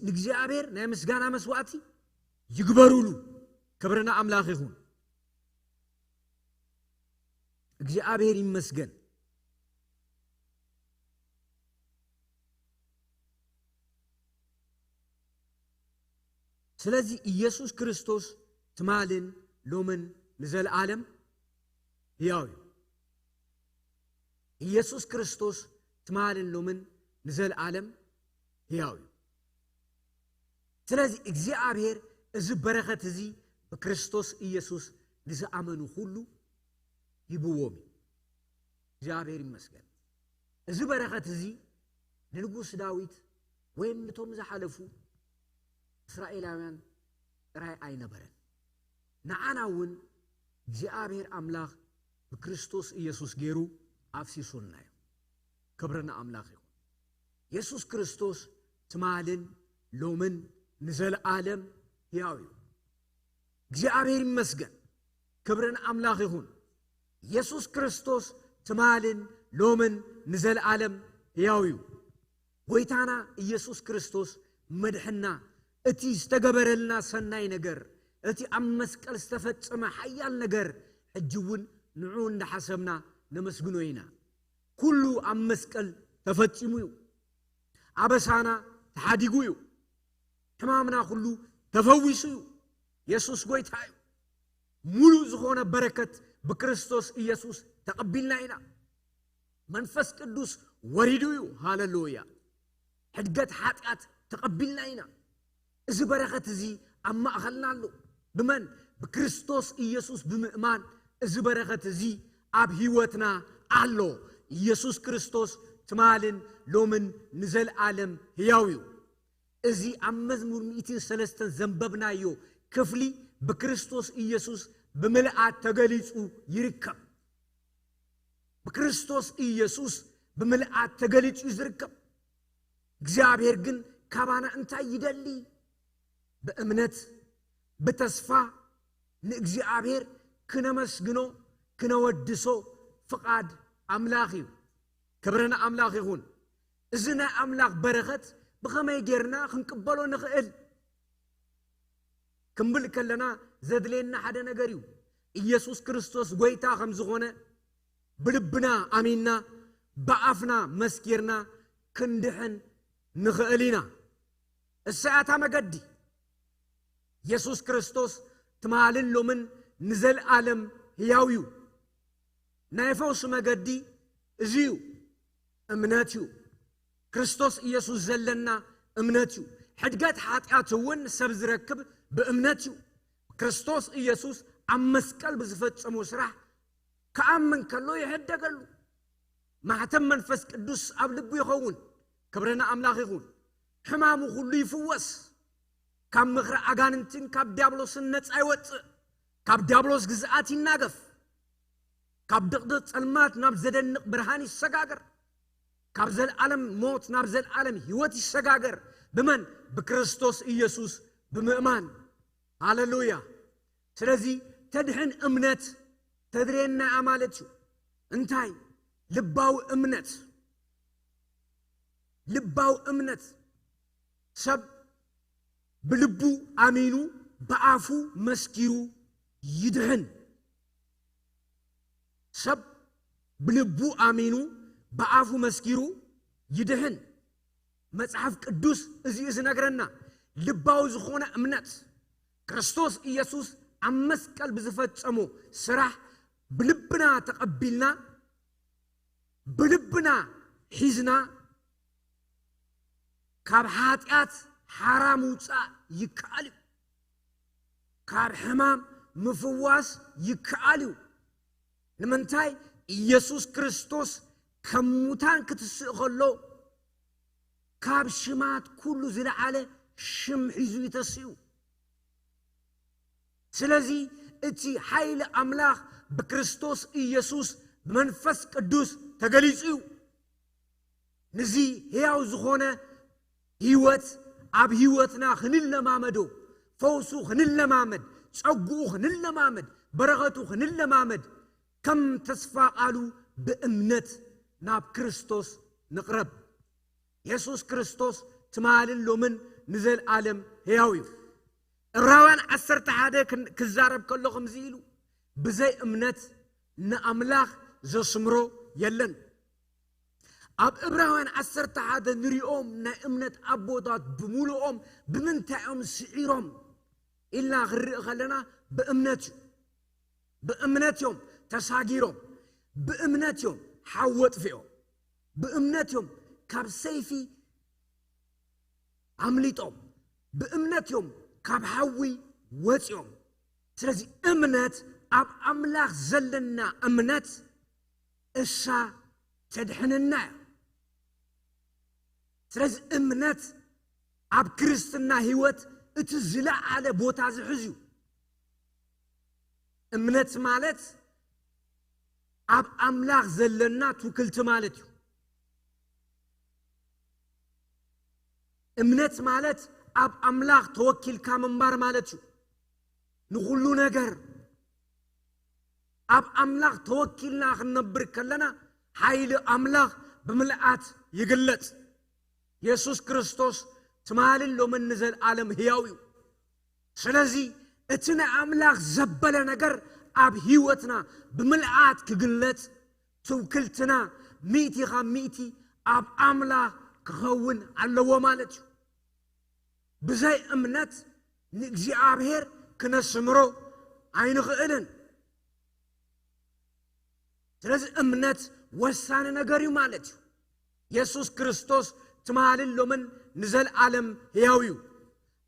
ንእግዚኣብሔር ናይ ምስጋና መስዋዕቲ ይግበሩሉ። ክብሪ ንኣምላኽ ይኹን። እግዚኣብሔር ይመስገን። ስለዚ ኢየሱስ ክርስቶስ ትማልን ሎምን ንዘለኣለም ሕያው እዩ። ኢየሱስ ክርስቶስ ትማልን ሎምን ንዘለኣለም ሕያው እዩ። ስለዚ እግዚኣብሔር እዚ በረኸት እዚ ብክርስቶስ ኢየሱስ ንዝኣመኑ ኩሉ ሂብዎም እዩ። እግዚኣብሔር ይመስገን። እዚ በረኸት እዚ ንንጉስ ዳዊት ወይም ንቶም ዝሓለፉ እስራኤላውያን ጥራይ ኣይነበረን። ንዓና እውን እግዚኣብሔር ኣምላኽ ብክርስቶስ ኢየሱስ ገይሩ ኣፍሲሱልና እዩ። ክብሪ ንኣምላኽ ይኹን። የሱስ ክርስቶስ ትማልን ሎምን ንዘለኣለም ሕያው እዩ። እግዚኣብሔር ይመስገን። ክብሪ ንኣምላኽ ይኹን። የሱስ ክርስቶስ ትማልን ሎምን ንዘለኣለም ሕያው እዩ። ጎይታና ኢየሱስ ክርስቶስ መድሕና፣ እቲ ዝተገበረልና ሰናይ ነገር፣ እቲ ኣብ መስቀል ዝተፈጸመ ሓያል ነገር፣ ሕጂ እውን ንዑ እንዳሓሰብና ነመስግኖ ኢና። ኩሉ ኣብ መስቀል ተፈጺሙ እዩ። ኣበሳና ተሓዲጉ እዩ። ሕማምና ኩሉ ተፈዊሱ እዩ። የሱስ ጎይታ እዩ። ሙሉእ ዝኾነ በረከት ብክርስቶስ ኢየሱስ ተቐቢልና ኢና። መንፈስ ቅዱስ ወሪዱ እዩ። ሃሌሉያ። ሕድገት ሓጢኣት ተቐቢልና ኢና። እዚ በረኸት እዚ ኣብ ማእኸልና ኣሎ። ብመን? ብክርስቶስ ኢየሱስ ብምእማን እዚ በረኸት እዚ ኣብ ህይወትና ኣሎ። ኢየሱስ ክርስቶስ ትማልን ሎምን ንዘለኣለም ህያው እዩ። እዚ ኣብ መዝሙር ሚእትን ሰለስተን ዘንበብናዮ ክፍሊ ብክርስቶስ ኢየሱስ ብምልኣት ተገሊጹ ይርከብ። ብክርስቶስ ኢየሱስ ብምልኣት ተገሊጹ እዩ ዝርከብ። እግዚኣብሔር ግን ካባና እንታይ ይደሊ? ብእምነት፣ ብተስፋ ንእግዚኣብሔር ክነመስግኖ፣ ክነወድሶ ፍቓድ ኣምላኽ እዩ። ክብሪ ንኣምላኽ ይኹን። እዚ ናይ ኣምላኽ በረኸት ብኸመይ ጌርና ክንቅበሎ ንኽእል? ክንብል ከለና ዘድልየና ሓደ ነገር እዩ። ኢየሱስ ክርስቶስ ጎይታ ከም ዝኾነ ብልብና ኣሚንና፣ ብኣፍና መስኪርና ክንድሕን ንኽእል ኢና። እሳ እያ እታ መገዲ። የሱስ ክርስቶስ ትማልን ሎምን ንዘለኣለም ህያው እዩ። ናይ ፈውሲ መገዲ እዚ እዩ። እምነት እዩ። ክርስቶስ ኢየሱስ ዘለና እምነት እዩ። ሕድገት ሓጢኣት እውን ሰብ ዝረክብ ብእምነት እዩ። ክርስቶስ ኢየሱስ ኣብ መስቀል ብዝፈጸሞ ስራሕ ክኣምን ከሎ ይሕደገሉ። ማሕተም መንፈስ ቅዱስ ኣብ ልቡ ይኸውን። ክብሪ ንኣምላኽ ይኹን። ሕማሙ ኩሉ ይፍወስ። ካብ ምኽሪ ኣጋንንትን ካብ ዲያብሎስን ነጻ ይወጽእ። ካብ ዲያብሎስ ግዝኣት ይናገፍ። ካብ ድቕድቕ ጸልማት ናብ ዘደንቕ ብርሃን ይሰጋገር። ካብ ዘልኣለም ሞት ናብ ዘልኣለም ህይወት ይሰጋገር። ብመን? ብክርስቶስ ኢየሱስ ብምእማን። ሃሌሉያ። ስለዚ ተድሕን እምነት ተድሬና እያ ማለት እዩ። እንታይ? ልባዊ እምነት። ልባዊ እምነት። ሰብ ብልቡ ኣሚኑ ብኣፉ መስኪሩ ይድሕን። ሰብ ብልቡ ኣሚኑ ብኣፉ መስኪሩ ይድሕን። መጽሓፍ ቅዱስ እዚ እዩ ዝነግረና። ልባዊ ዝኾነ እምነት፣ ክርስቶስ ኢየሱስ ኣብ መስቀል ብዝፈጸሞ ስራሕ ብልብና ተቐቢልና፣ ብልብና ሒዝና፣ ካብ ሓጢኣት ሓራ ምውጻእ ይከኣል እዩ። ካብ ሕማም ምፍዋስ ይከኣል እዩ። ንምንታይ? ኢየሱስ ክርስቶስ ከም ሙታን ክትስእ ከሎ፣ ካብ ሽማት ኩሉ ዝለዓለ ሽም ሒዙ እዩ ተሲኡ። ስለዚ እቲ ሓይሊ ኣምላኽ ብክርስቶስ ኢየሱስ ብመንፈስ ቅዱስ ተገሊጹ እዩ። ንዚ ሕያው ዝኾነ ህይወት ኣብ ህይወትና ክንለማመዶ፣ ፈውሱ ክንለማመድ፣ ጸግኡ ክንለማመድ፣ በረኸቱ ክንለማመድ፣ ከም ተስፋ ቃሉ ብእምነት ናብ ክርስቶስ ንቕረብ። የሱስ ክርስቶስ ትማልን ሎምን ንዘልኣለም ሕያው እዩ። ዕብራውያን ዓሰርተ ሓደ ክን-፣ ክዛረብ ከሎ ከምዚ ኢሉ፣ "ብዘይ እምነት ንኣምላኽ ዘስምሮ የለን።" ኣብ ዕብራውያን ዓሰርተ ሓደ ንሪኦም ናይ እምነት ኣቦታት ብምሉኦም ብምንታይ እዮም ስዒሮም ኢልና ክንርኢ ከለና፣ ብእምነት እዩ። ብእምነት እዮም ተሳጊሮም፣ ብእምነት እዮም ሓዊ ኣጥፊኦም፣ ብእምነት እዮም ካብ ሰይፊ ኣምሊጦም፣ ብእምነት እዮም ካብ ሓዊ ወፂኦም። ስለዚ እምነት፣ ኣብ ኣምላኽ ዘለና እምነት እሳ ተድሕነና እያ። ስለዚ እምነት ኣብ ክርስትና ህይወት እቲ ዝለዓለ ቦታ ዝሕዝ እዩ። እምነት ማለት ኣብ ኣምላኽ ዘለና ትውክልቲ ማለት እዩ። እምነት ማለት ኣብ ኣምላኽ ተወኪልካ ምንባር ማለት እዩ። ንኹሉ ነገር ኣብ ኣምላኽ ተወኪልና ክንነብር ከለና፣ ሓይሊ ኣምላኽ ብምልኣት ይግለጽ። የሱስ ክርስቶስ ትማልን ሎምን ንዘልኣለም ህያው እዩ። ስለዚ እቲ ናይ ኣምላኽ ዘበለ ነገር ኣብ ህይወትና ብምልኣት ክግለጽ፣ ትውክልትና ሚእቲ ካብ ሚእቲ ኣብ ኣምላኽ ክኸውን ኣለዎ ማለት እዩ። ብዘይ እምነት ንእግዚኣብሔር ክነስምሮ ኣይንኽእልን። ስለዚ እምነት ወሳኒ ነገር እዩ ማለት እዩ። የሱስ ክርስቶስ ትማልን ሎምን ንዘልኣለም ህያው እዩ።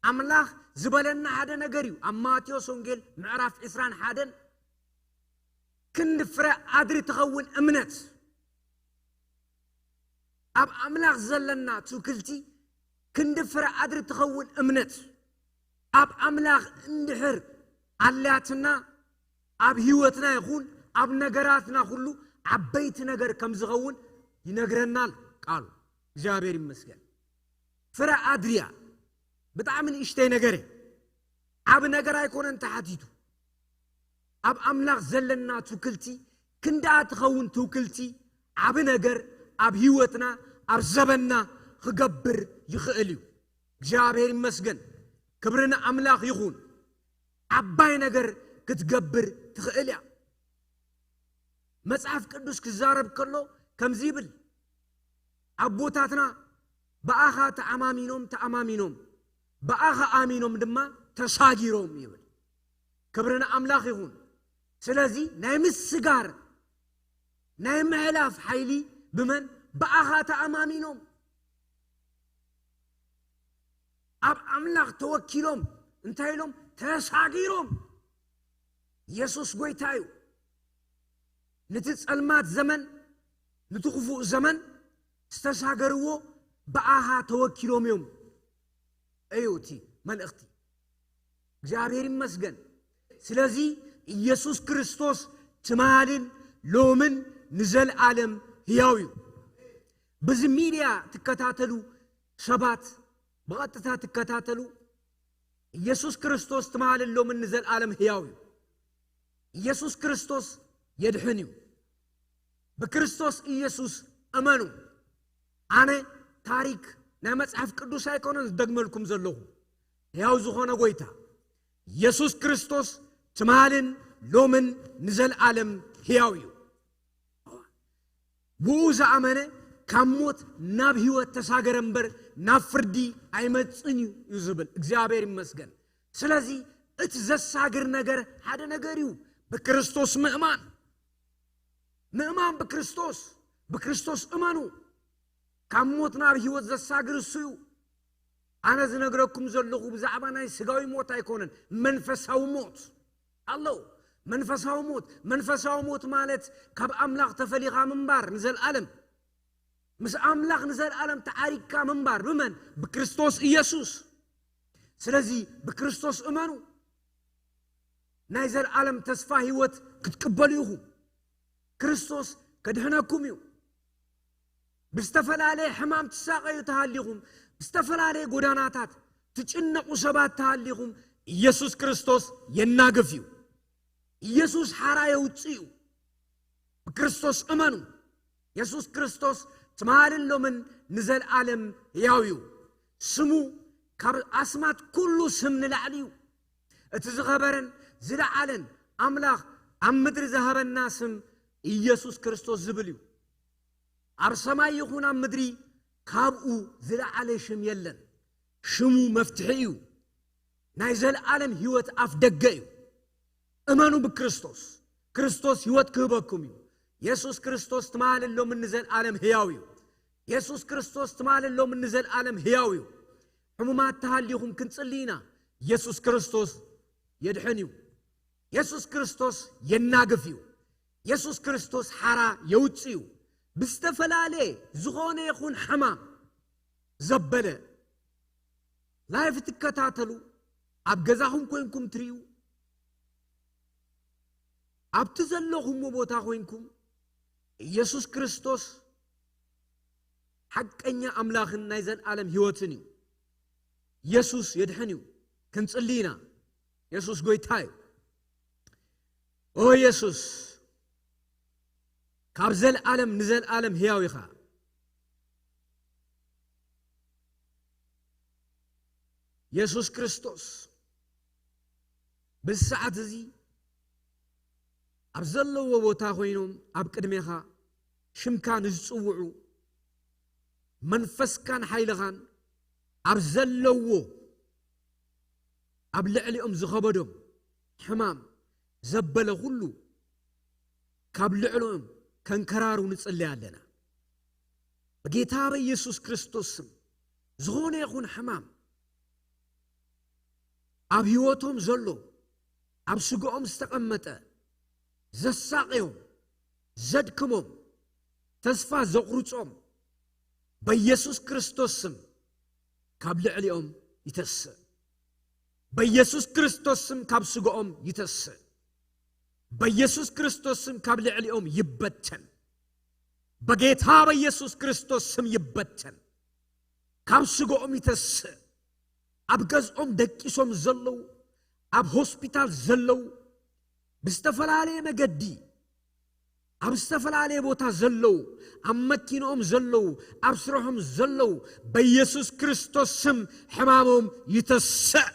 ኣምላኽ ዝበለና ሓደ ነገር እዩ። ኣብ ማቴዎስ ወንጌል ምዕራፍ ዕስራን ሓደን፣ "ክንዲ ፍረ ኣድሪ ትኸውን እምነት"፣ ኣብ ኣምላኽ ዘለና ትውክልቲ ክንዲ ፍረ ኣድሪ ትኸውን እምነት፣ ኣብ ኣምላኽ እንድሕር ኣልያትና፣ ኣብ ህይወትና ይኹን ኣብ ነገራትና ኩሉ ዓበይቲ ነገር ከም ዝኸውን ይነግረናል ቃሉ። እግዚኣብሔር ይመስገን። ፍረ ኣድርያ ብጣዕሚ ንእሽተይ ነገር እየ። ዓቢ ነገር ኣይኮነን ተሓቲቱ። ኣብ ኣምላኽ ዘለና ትውክልቲ ክንድኣ ትኸውን ትውክልቲ ዓቢ ነገር ኣብ ህይወትና፣ ኣብ ዘበንና ክገብር ይኽእል እዩ። እግዚኣብሔር ይመስገን። ክብሪ ንኣምላኽ ይኹን። ዓባይ ነገር ክትገብር ትኽእል እያ። መጽሓፍ ቅዱስ ክዛረብ ከሎ ከምዚ ይብል፣ ኣቦታትና ብኣኻ ተኣማሚኖም፣ ተኣማሚኖም፣ ብኣኻ ኣሚኖም ድማ ተሳጊሮም ይብል። ክብሪ ንኣምላኽ ይኹን። ስለዚ ናይ ምስጋር፣ ናይ ምሕላፍ ሓይሊ ብመን? ብኣኻ ተኣማሚኖም። ኣብ ኣምላኽ ተወኪሎም እንታይ ኢሎም? ተሳጊሮም። የሱስ ጐይታ እዩ። ነቲ ጸልማት ዘመን፣ ነቲ ክፉእ ዘመን ዝተሳገርዎ ብኣኻ ተወኪሎም እዮም። እዩ እቲ መልእኽቲ። እግዚኣብሔር ይመስገን። ስለዚ ኢየሱስ ክርስቶስ ትማልን ሎምን ንዘለኣለም ህያው እዩ። ብዚ ሚድያ ትከታተሉ ሰባት፣ ብቐጥታ ትከታተሉ፣ ኢየሱስ ክርስቶስ ትማልን ሎምን ንዘልኣለም ህያው እዩ። ኢየሱስ ክርስቶስ የድሕን እዩ። ብክርስቶስ ኢየሱስ እመኑ። ኣነ ታሪክ ናይ መጽሓፍ ቅዱስ ኣይኮነን ዝደግመልኩም ዘለኹ፣ ሕያው ዝኾነ ጎይታ ኢየሱስ ክርስቶስ ትማልን ሎምን ንዘልኣለም ሕያው እዩ። ብኡ ዝኣመነ ካብ ሞት ናብ ህይወት ተሳገረ እምበር ናብ ፍርዲ ኣይመጽን እዩ እዩ ዝብል። እግዚኣብሔር ይመስገን። ስለዚ እቲ ዘሳግር ነገር ሓደ ነገር እዩ፣ ብክርስቶስ ምእማን። ምእማን ብክርስቶስ። ብክርስቶስ እመኑ። ካብ ሞት ናብ ህይወት ዘሳግር እሱ እዩ። ኣነ ዝነግረኩም ዘለኹ ብዛዕባ ናይ ስጋዊ ሞት ኣይኮነን፣ መንፈሳዊ ሞት ኣሎ። መንፈሳዊ ሞት፣ መንፈሳዊ ሞት ማለት ካብ ኣምላኽ ተፈሊኻ ምንባር ንዘልኣለም፣ ምስ ኣምላኽ ንዘልኣለም ተዓሪግካ ምንባር። ብመን? ብክርስቶስ ኢየሱስ። ስለዚ ብክርስቶስ እመኑ። ናይ ዘልኣለም ተስፋ ህይወት ክትቅበሉ ኢኹም። ክርስቶስ ከድሕነኩም እዩ። ብዝተፈላለየ ሕማም ትሳቐዩ ተሃሊኹም፣ ብዝተፈላለየ ጎዳናታት ትጭነቑ ሰባት ተሃሊኹም፣ ኢየሱስ ክርስቶስ የናግፍ እዩ። ኢየሱስ ሓራ የውጽእ እዩ። ብክርስቶስ እመኑ። የሱስ ክርስቶስ ትማልን ሎምን ንዘልኣለም ሕያው እዩ። ስሙ ካብ ኣስማት ኩሉ ስም ንላዕሊ እዩ። እቲ ዝኸበረን ዝለዓለን ኣምላኽ ኣብ ምድሪ ዝሃበና ስም ኢየሱስ ክርስቶስ ዝብል እዩ። ኣብ ሰማይ ይኹን ኣብ ምድሪ ካብኡ ዝለዓለ ሽም የለን። ሽሙ መፍትሒ እዩ። ናይ ዘልኣለም ህይወት ኣፍ ደገ እዩ። እመኑ ብክርስቶስ። ክርስቶስ ህይወት ክህበኩም እዩ። የሱስ ክርስቶስ ትማልን ሎምን ንዘልኣለም ህያው እዩ። የሱስ ክርስቶስ ትማልን ሎምን ንዘልኣለም ህያው እዩ። ሕሙማት ተሃሊኹም ክንጽሊ ኢና። የሱስ ክርስቶስ የድሕን እዩ። የሱስ ክርስቶስ የናግፍ እዩ። የሱስ ክርስቶስ ሓራ የውጽእ እዩ። ብዝተፈላለየ ዝኾነ ይኹን ሕማም ዘበለ ላይፍ ትከታተሉ፣ ኣብ ገዛኹም ኮይንኩም ትርእዩ፣ ኣብቲ ዘለኹምዎ ቦታ ኮይንኩም ኢየሱስ ክርስቶስ ሓቀኛ ኣምላኽን ናይ ዘልኣለም ህይወትን እዩ። ኢየሱስ የድሕን እዩ። ክንጽሊ ኢና። ኢየሱስ ጎይታ እዩ። ኦ ኢየሱስ፣ ካብ ዘልኣለም ንዘልኣለም ህያው ኢኻ። ኢየሱስ ክርስቶስ፣ በዚ ሰዓት እዚ ኣብ ዘለዎ ቦታ ኮይኖም ኣብ ቅድሜኻ ሽምካ ንዝጽውዑ፣ መንፈስካን ሓይልኻን ኣብ ዘለዎ፣ ኣብ ልዕሊኦም ዝኸበዶም ሕማም ዘበለ ኩሉ ካብ ልዕሊኦም ከንከራሩ ንጽለይ ኣለና። ብጌታ በኢየሱስ ክርስቶስ ስም፣ ዝኾነ ይኹን ሕማም ኣብ ህይወቶም ዘሎ፣ ኣብ ስጋኦም ዝተቐመጠ፣ ዘሳቕዮም፣ ዘድክሞም፣ ተስፋ ዘቑርጾም፣ በኢየሱስ ክርስቶስ ስም ካብ ልዕሊኦም ይተስእ። በኢየሱስ ክርስቶስ ስም ካብ ስጋኦም ይተስእ። በኢየሱስ ክርስቶስ ስም ካብ ልዕሊኦም ይበተን። በጌታ በኢየሱስ ክርስቶስ ስም ይበተን። ካብ ስጋኦም ይተስእ። ኣብ ገዝኦም ደቂሶም ዘለዉ፣ ኣብ ሆስፒታል ዘለዉ፣ ብዝተፈላለየ መገዲ ኣብ ዝተፈላለየ ቦታ ዘለዉ፣ ኣብ መኪንኦም ዘለዉ፣ ኣብ ስርሖም ዘለዉ፣ በኢየሱስ ክርስቶስ ስም ሕማሞም ይተስእ።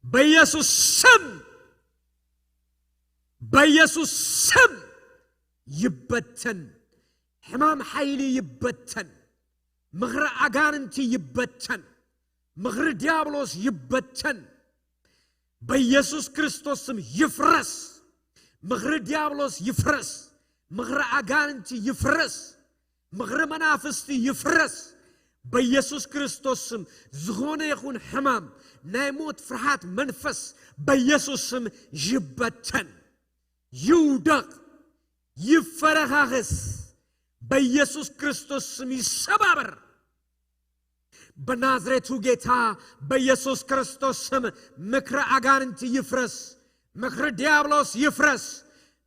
በኢየሱስ ስም፣ በኢየሱስ ስም ይበተን። ሕማም ሓይሊ ይበተን። ምኽሪ ኣጋንንቲ ይበተን። ምኽሪ ዲያብሎስ ይበተን። በኢየሱስ ክርስቶስ ስም ይፍረስ። ምኽሪ ዲያብሎስ ይፍረስ። ምኽሪ ኣጋንንቲ ይፍረስ። ምኽሪ መናፍስቲ ይፍረስ። በኢየሱስ ክርስቶስ ስም ዝኾነ ይኹን ሕማም፣ ናይ ሞት ፍርሃት መንፈስ በኢየሱስ ስም ይበተን፣ ይውደቕ፣ ይፈረኻኸስ። በኢየሱስ ክርስቶስ ስም ይሰባበር። በናዝሬቱ ጌታ በኢየሱስ ክርስቶስ ስም ምክሪ ኣጋንንቲ ይፍረስ፣ ምክሪ ዲያብሎስ ይፍረስ፣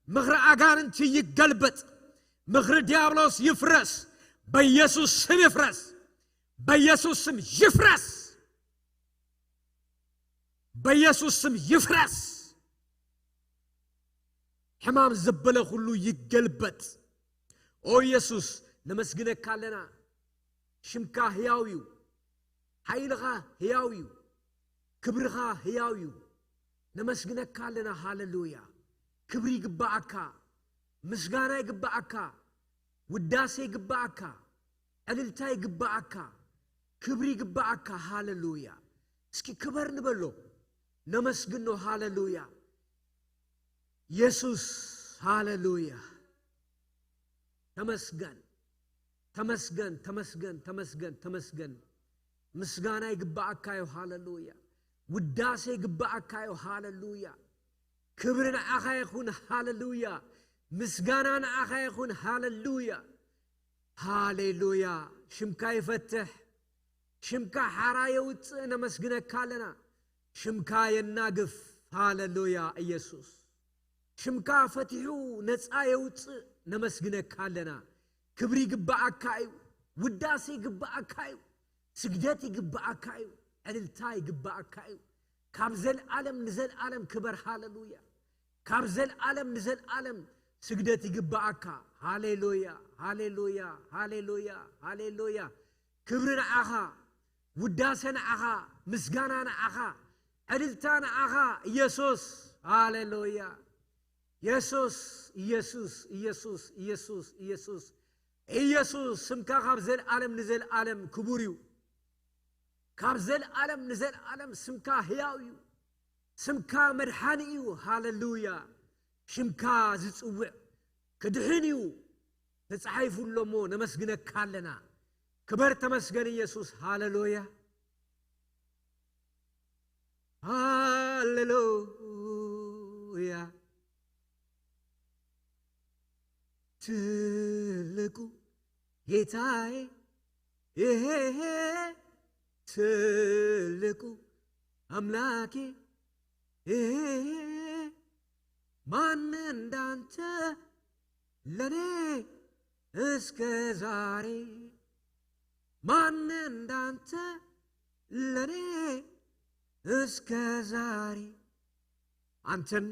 ምክሪ ኣጋንንቲ ይገልበጥ፣ ምክሪ ዲያብሎስ ይፍረስ። በኢየሱስ ስም ይፍረስ። በኢየሱስ ስም ይፍረስ። በኢየሱስ ስም ይፍረስ። ሕማም ዘበለ ኩሉ ይገልበጥ። ኦ ኢየሱስ፣ ነመስግነካ ኣለና። ሽምካ ህያው እዩ። ሓይልኻ ህያው እዩ። ክብርኻ ህያው እዩ። ነመስግነካ ኣለና። ሃሌሉያ። ክብሪ ይግባኣካ። ምስጋና ይግባኣካ። ውዳሴ ይግባኣካ። ዕልልታ ይግባኣካ። ክብሪ ይግባኣካ። ሃሌሉያ። እስኪ ክበር ንበሎ። ነመስግኖ። ሃሌሉያ። ኢየሱስ። ሃሌሉያ። ተመስገን። ተመስገን፣ ተመስገን፣ ተመስገን፣ ተመስገን። ምስጋና ይግባኣካ እዩ። ሃሌሉያ። ውዳሴ ይግባኣካ እዩ። ሃሌሉያ። ክብሪ ንዓኻ ይኹን። ሃሌሉያ። ምስጋና ንዓኻ ይኹን። ሃሌሉያ። ሃሌሉያ። ሽምካ ይፈትሕ። ሽምካ ሓራ የውፅእ። ነመስግነካ ኣለና። ሽምካ የናግፍ። ሃሌሉያ ኢየሱስ። ሽምካ ፈቲሑ ነፃ የውፅእ። ነመስግነካ ኣለና። ክብሪ ይግባኣካ እዩ። ውዳሴ ይግባኣካ እዩ። ስግደት ይግባኣካ እዩ። ዕልልታ ይግባኣካ እዩ። ካብ ዘልኣለም ንዘልኣለም ክበር። ሃሌሉያ። ካብ ዘልኣለም ንዘልኣለም ስግደት ይግባኣካ። ሃሌሉያ፣ ሃሌሉያ፣ ሃሌሉያ፣ ሃሌሉያ። ክብሪ ንዓኻ፣ ውዳሴ ንዓኻ፣ ምስጋና ንዓኻ፣ ዕልልታ ንዓኻ ኢየሱስ። ሃሌሉያ። ኢየሱስ፣ ኢየሱስ፣ ኢየሱስ፣ ኢየሱስ፣ ኢየሱስ፣ ኢየሱስ። ስምካ ካብ ዘልኣለም ንዘልኣለም ክቡር እዩ። ካብ ዘልኣለም ንዘልኣለም ስምካ ህያው እዩ። ስምካ መድሓኒ እዩ። ሃሌሉያ። ሽምካ ዝጽውዕ ክድሕን እዩ ተጻሒፉ ኣሎ እሞ ነመስግነካ ኣለና። ክበር ተመስገን ኢየሱስ። ሃሌሉያ። ሃሌሉያ። ትልቁ ጌታዬ፣ ይሄ ትልቁ ኣምላኬ፣ ይሄ ማን እንዳንተ ለኔ እስከ ዛሬ፣ ማን እንዳንተ ለኔ እስከ ዛሬ፣ አንተን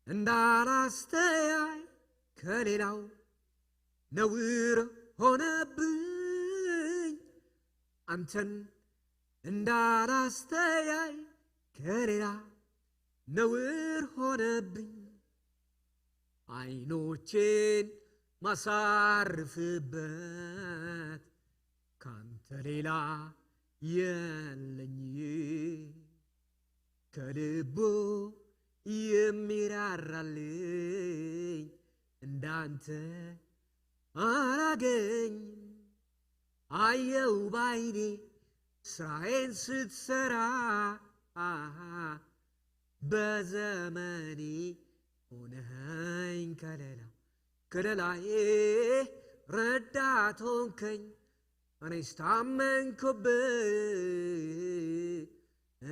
እንዳላስተያይ ከሌላው ነውር ሆነብኝ። አንተን እንዳላስተያይ ከሌላ ነውር ሆነብኝ። አይኖቼን ማሳርፍበት ካንተ ሌላ የለኝ። ከልቡ የሚራራልኝ እንዳንተ አላገኝ። አየው ባይኔ ስራዬን ስትሰራ፣ በዘመኔ ሆነኸኝ ከለላ፣ ከለላዬ ረዳት ሆንከኝ። እኔስ ታመንኩብህ፣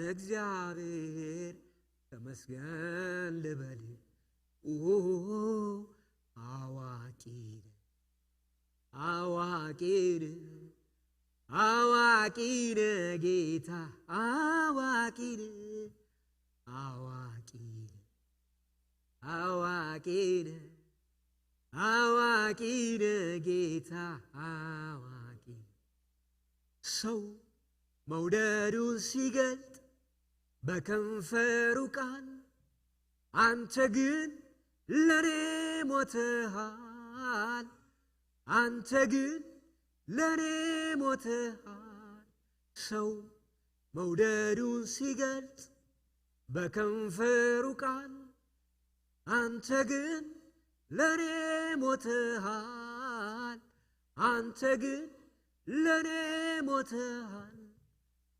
እግዚአብሔር ተመስገን ልበል። ኦ፣ አዋቂ ነህ፣ አዋቂ ነህ፣ አዋቂ ነህ ጌታ፣ አዋቂ ነህ፣ አዋቂ ነህ፣ አዋቂ ነህ፣ አዋቂ ነህ ጌታ፣ አዋቂ ነህ። ሰው መውደዱን ሲገልጥ በከንፈሩ ቃል፣ አንተ ግን ለኔ ሞተሃል፣ አንተ ግን ለኔ ሞተሃል። ሰው መውደዱን ሲገልጥ በከንፈሩ ቃል፣ አንተ ግን ለኔ ሞተሃል፣ አንተ ግን ለኔ ሞተሃል።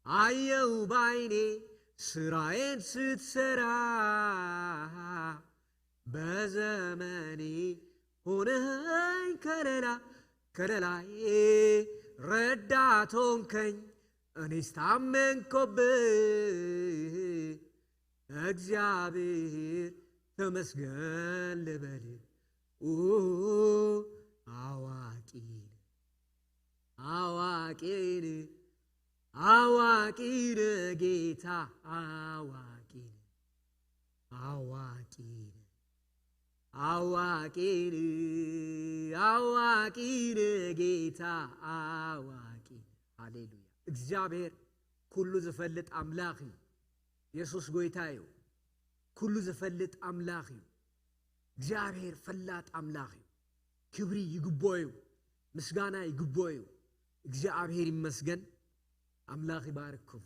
አየው ባይኔ ስራዬን ስትሰራ፣ በዘመኔ ሆነኸኝ ከለላ፣ ከለላዬ ረዳት ሆንከኝ። እኔስ ታመንኩብህ፣ እግዚአብሔር ተመስገን ልበል። ኡ፣ አዋቂ ነህ፣ አዋቂ ነህ፣ አዋቂ ነህ ጌታ፣ አዋቂ ነህ፣ አዋቂ ነህ፣ አዋቂ ነህ፣ አዋቂ ነህ ጌታ፣ አዋቂ ነህ። ሃሌሉያ። እግዚኣብሔር ኩሉ ዝፈልጥ ኣምላኽ እዩ። የሱስ ጎይታ እዩ። ኩሉ ዝፈልጥ ኣምላኽ እዩ። እግዚኣብሔር ፈላጥ ኣምላኽ እዩ። ክብሪ ይግቦ እዩ። ምስጋና ይግቦ እዩ። እግዚኣብሔር ይመስገን። ኣምላኽ ይባርክኩም።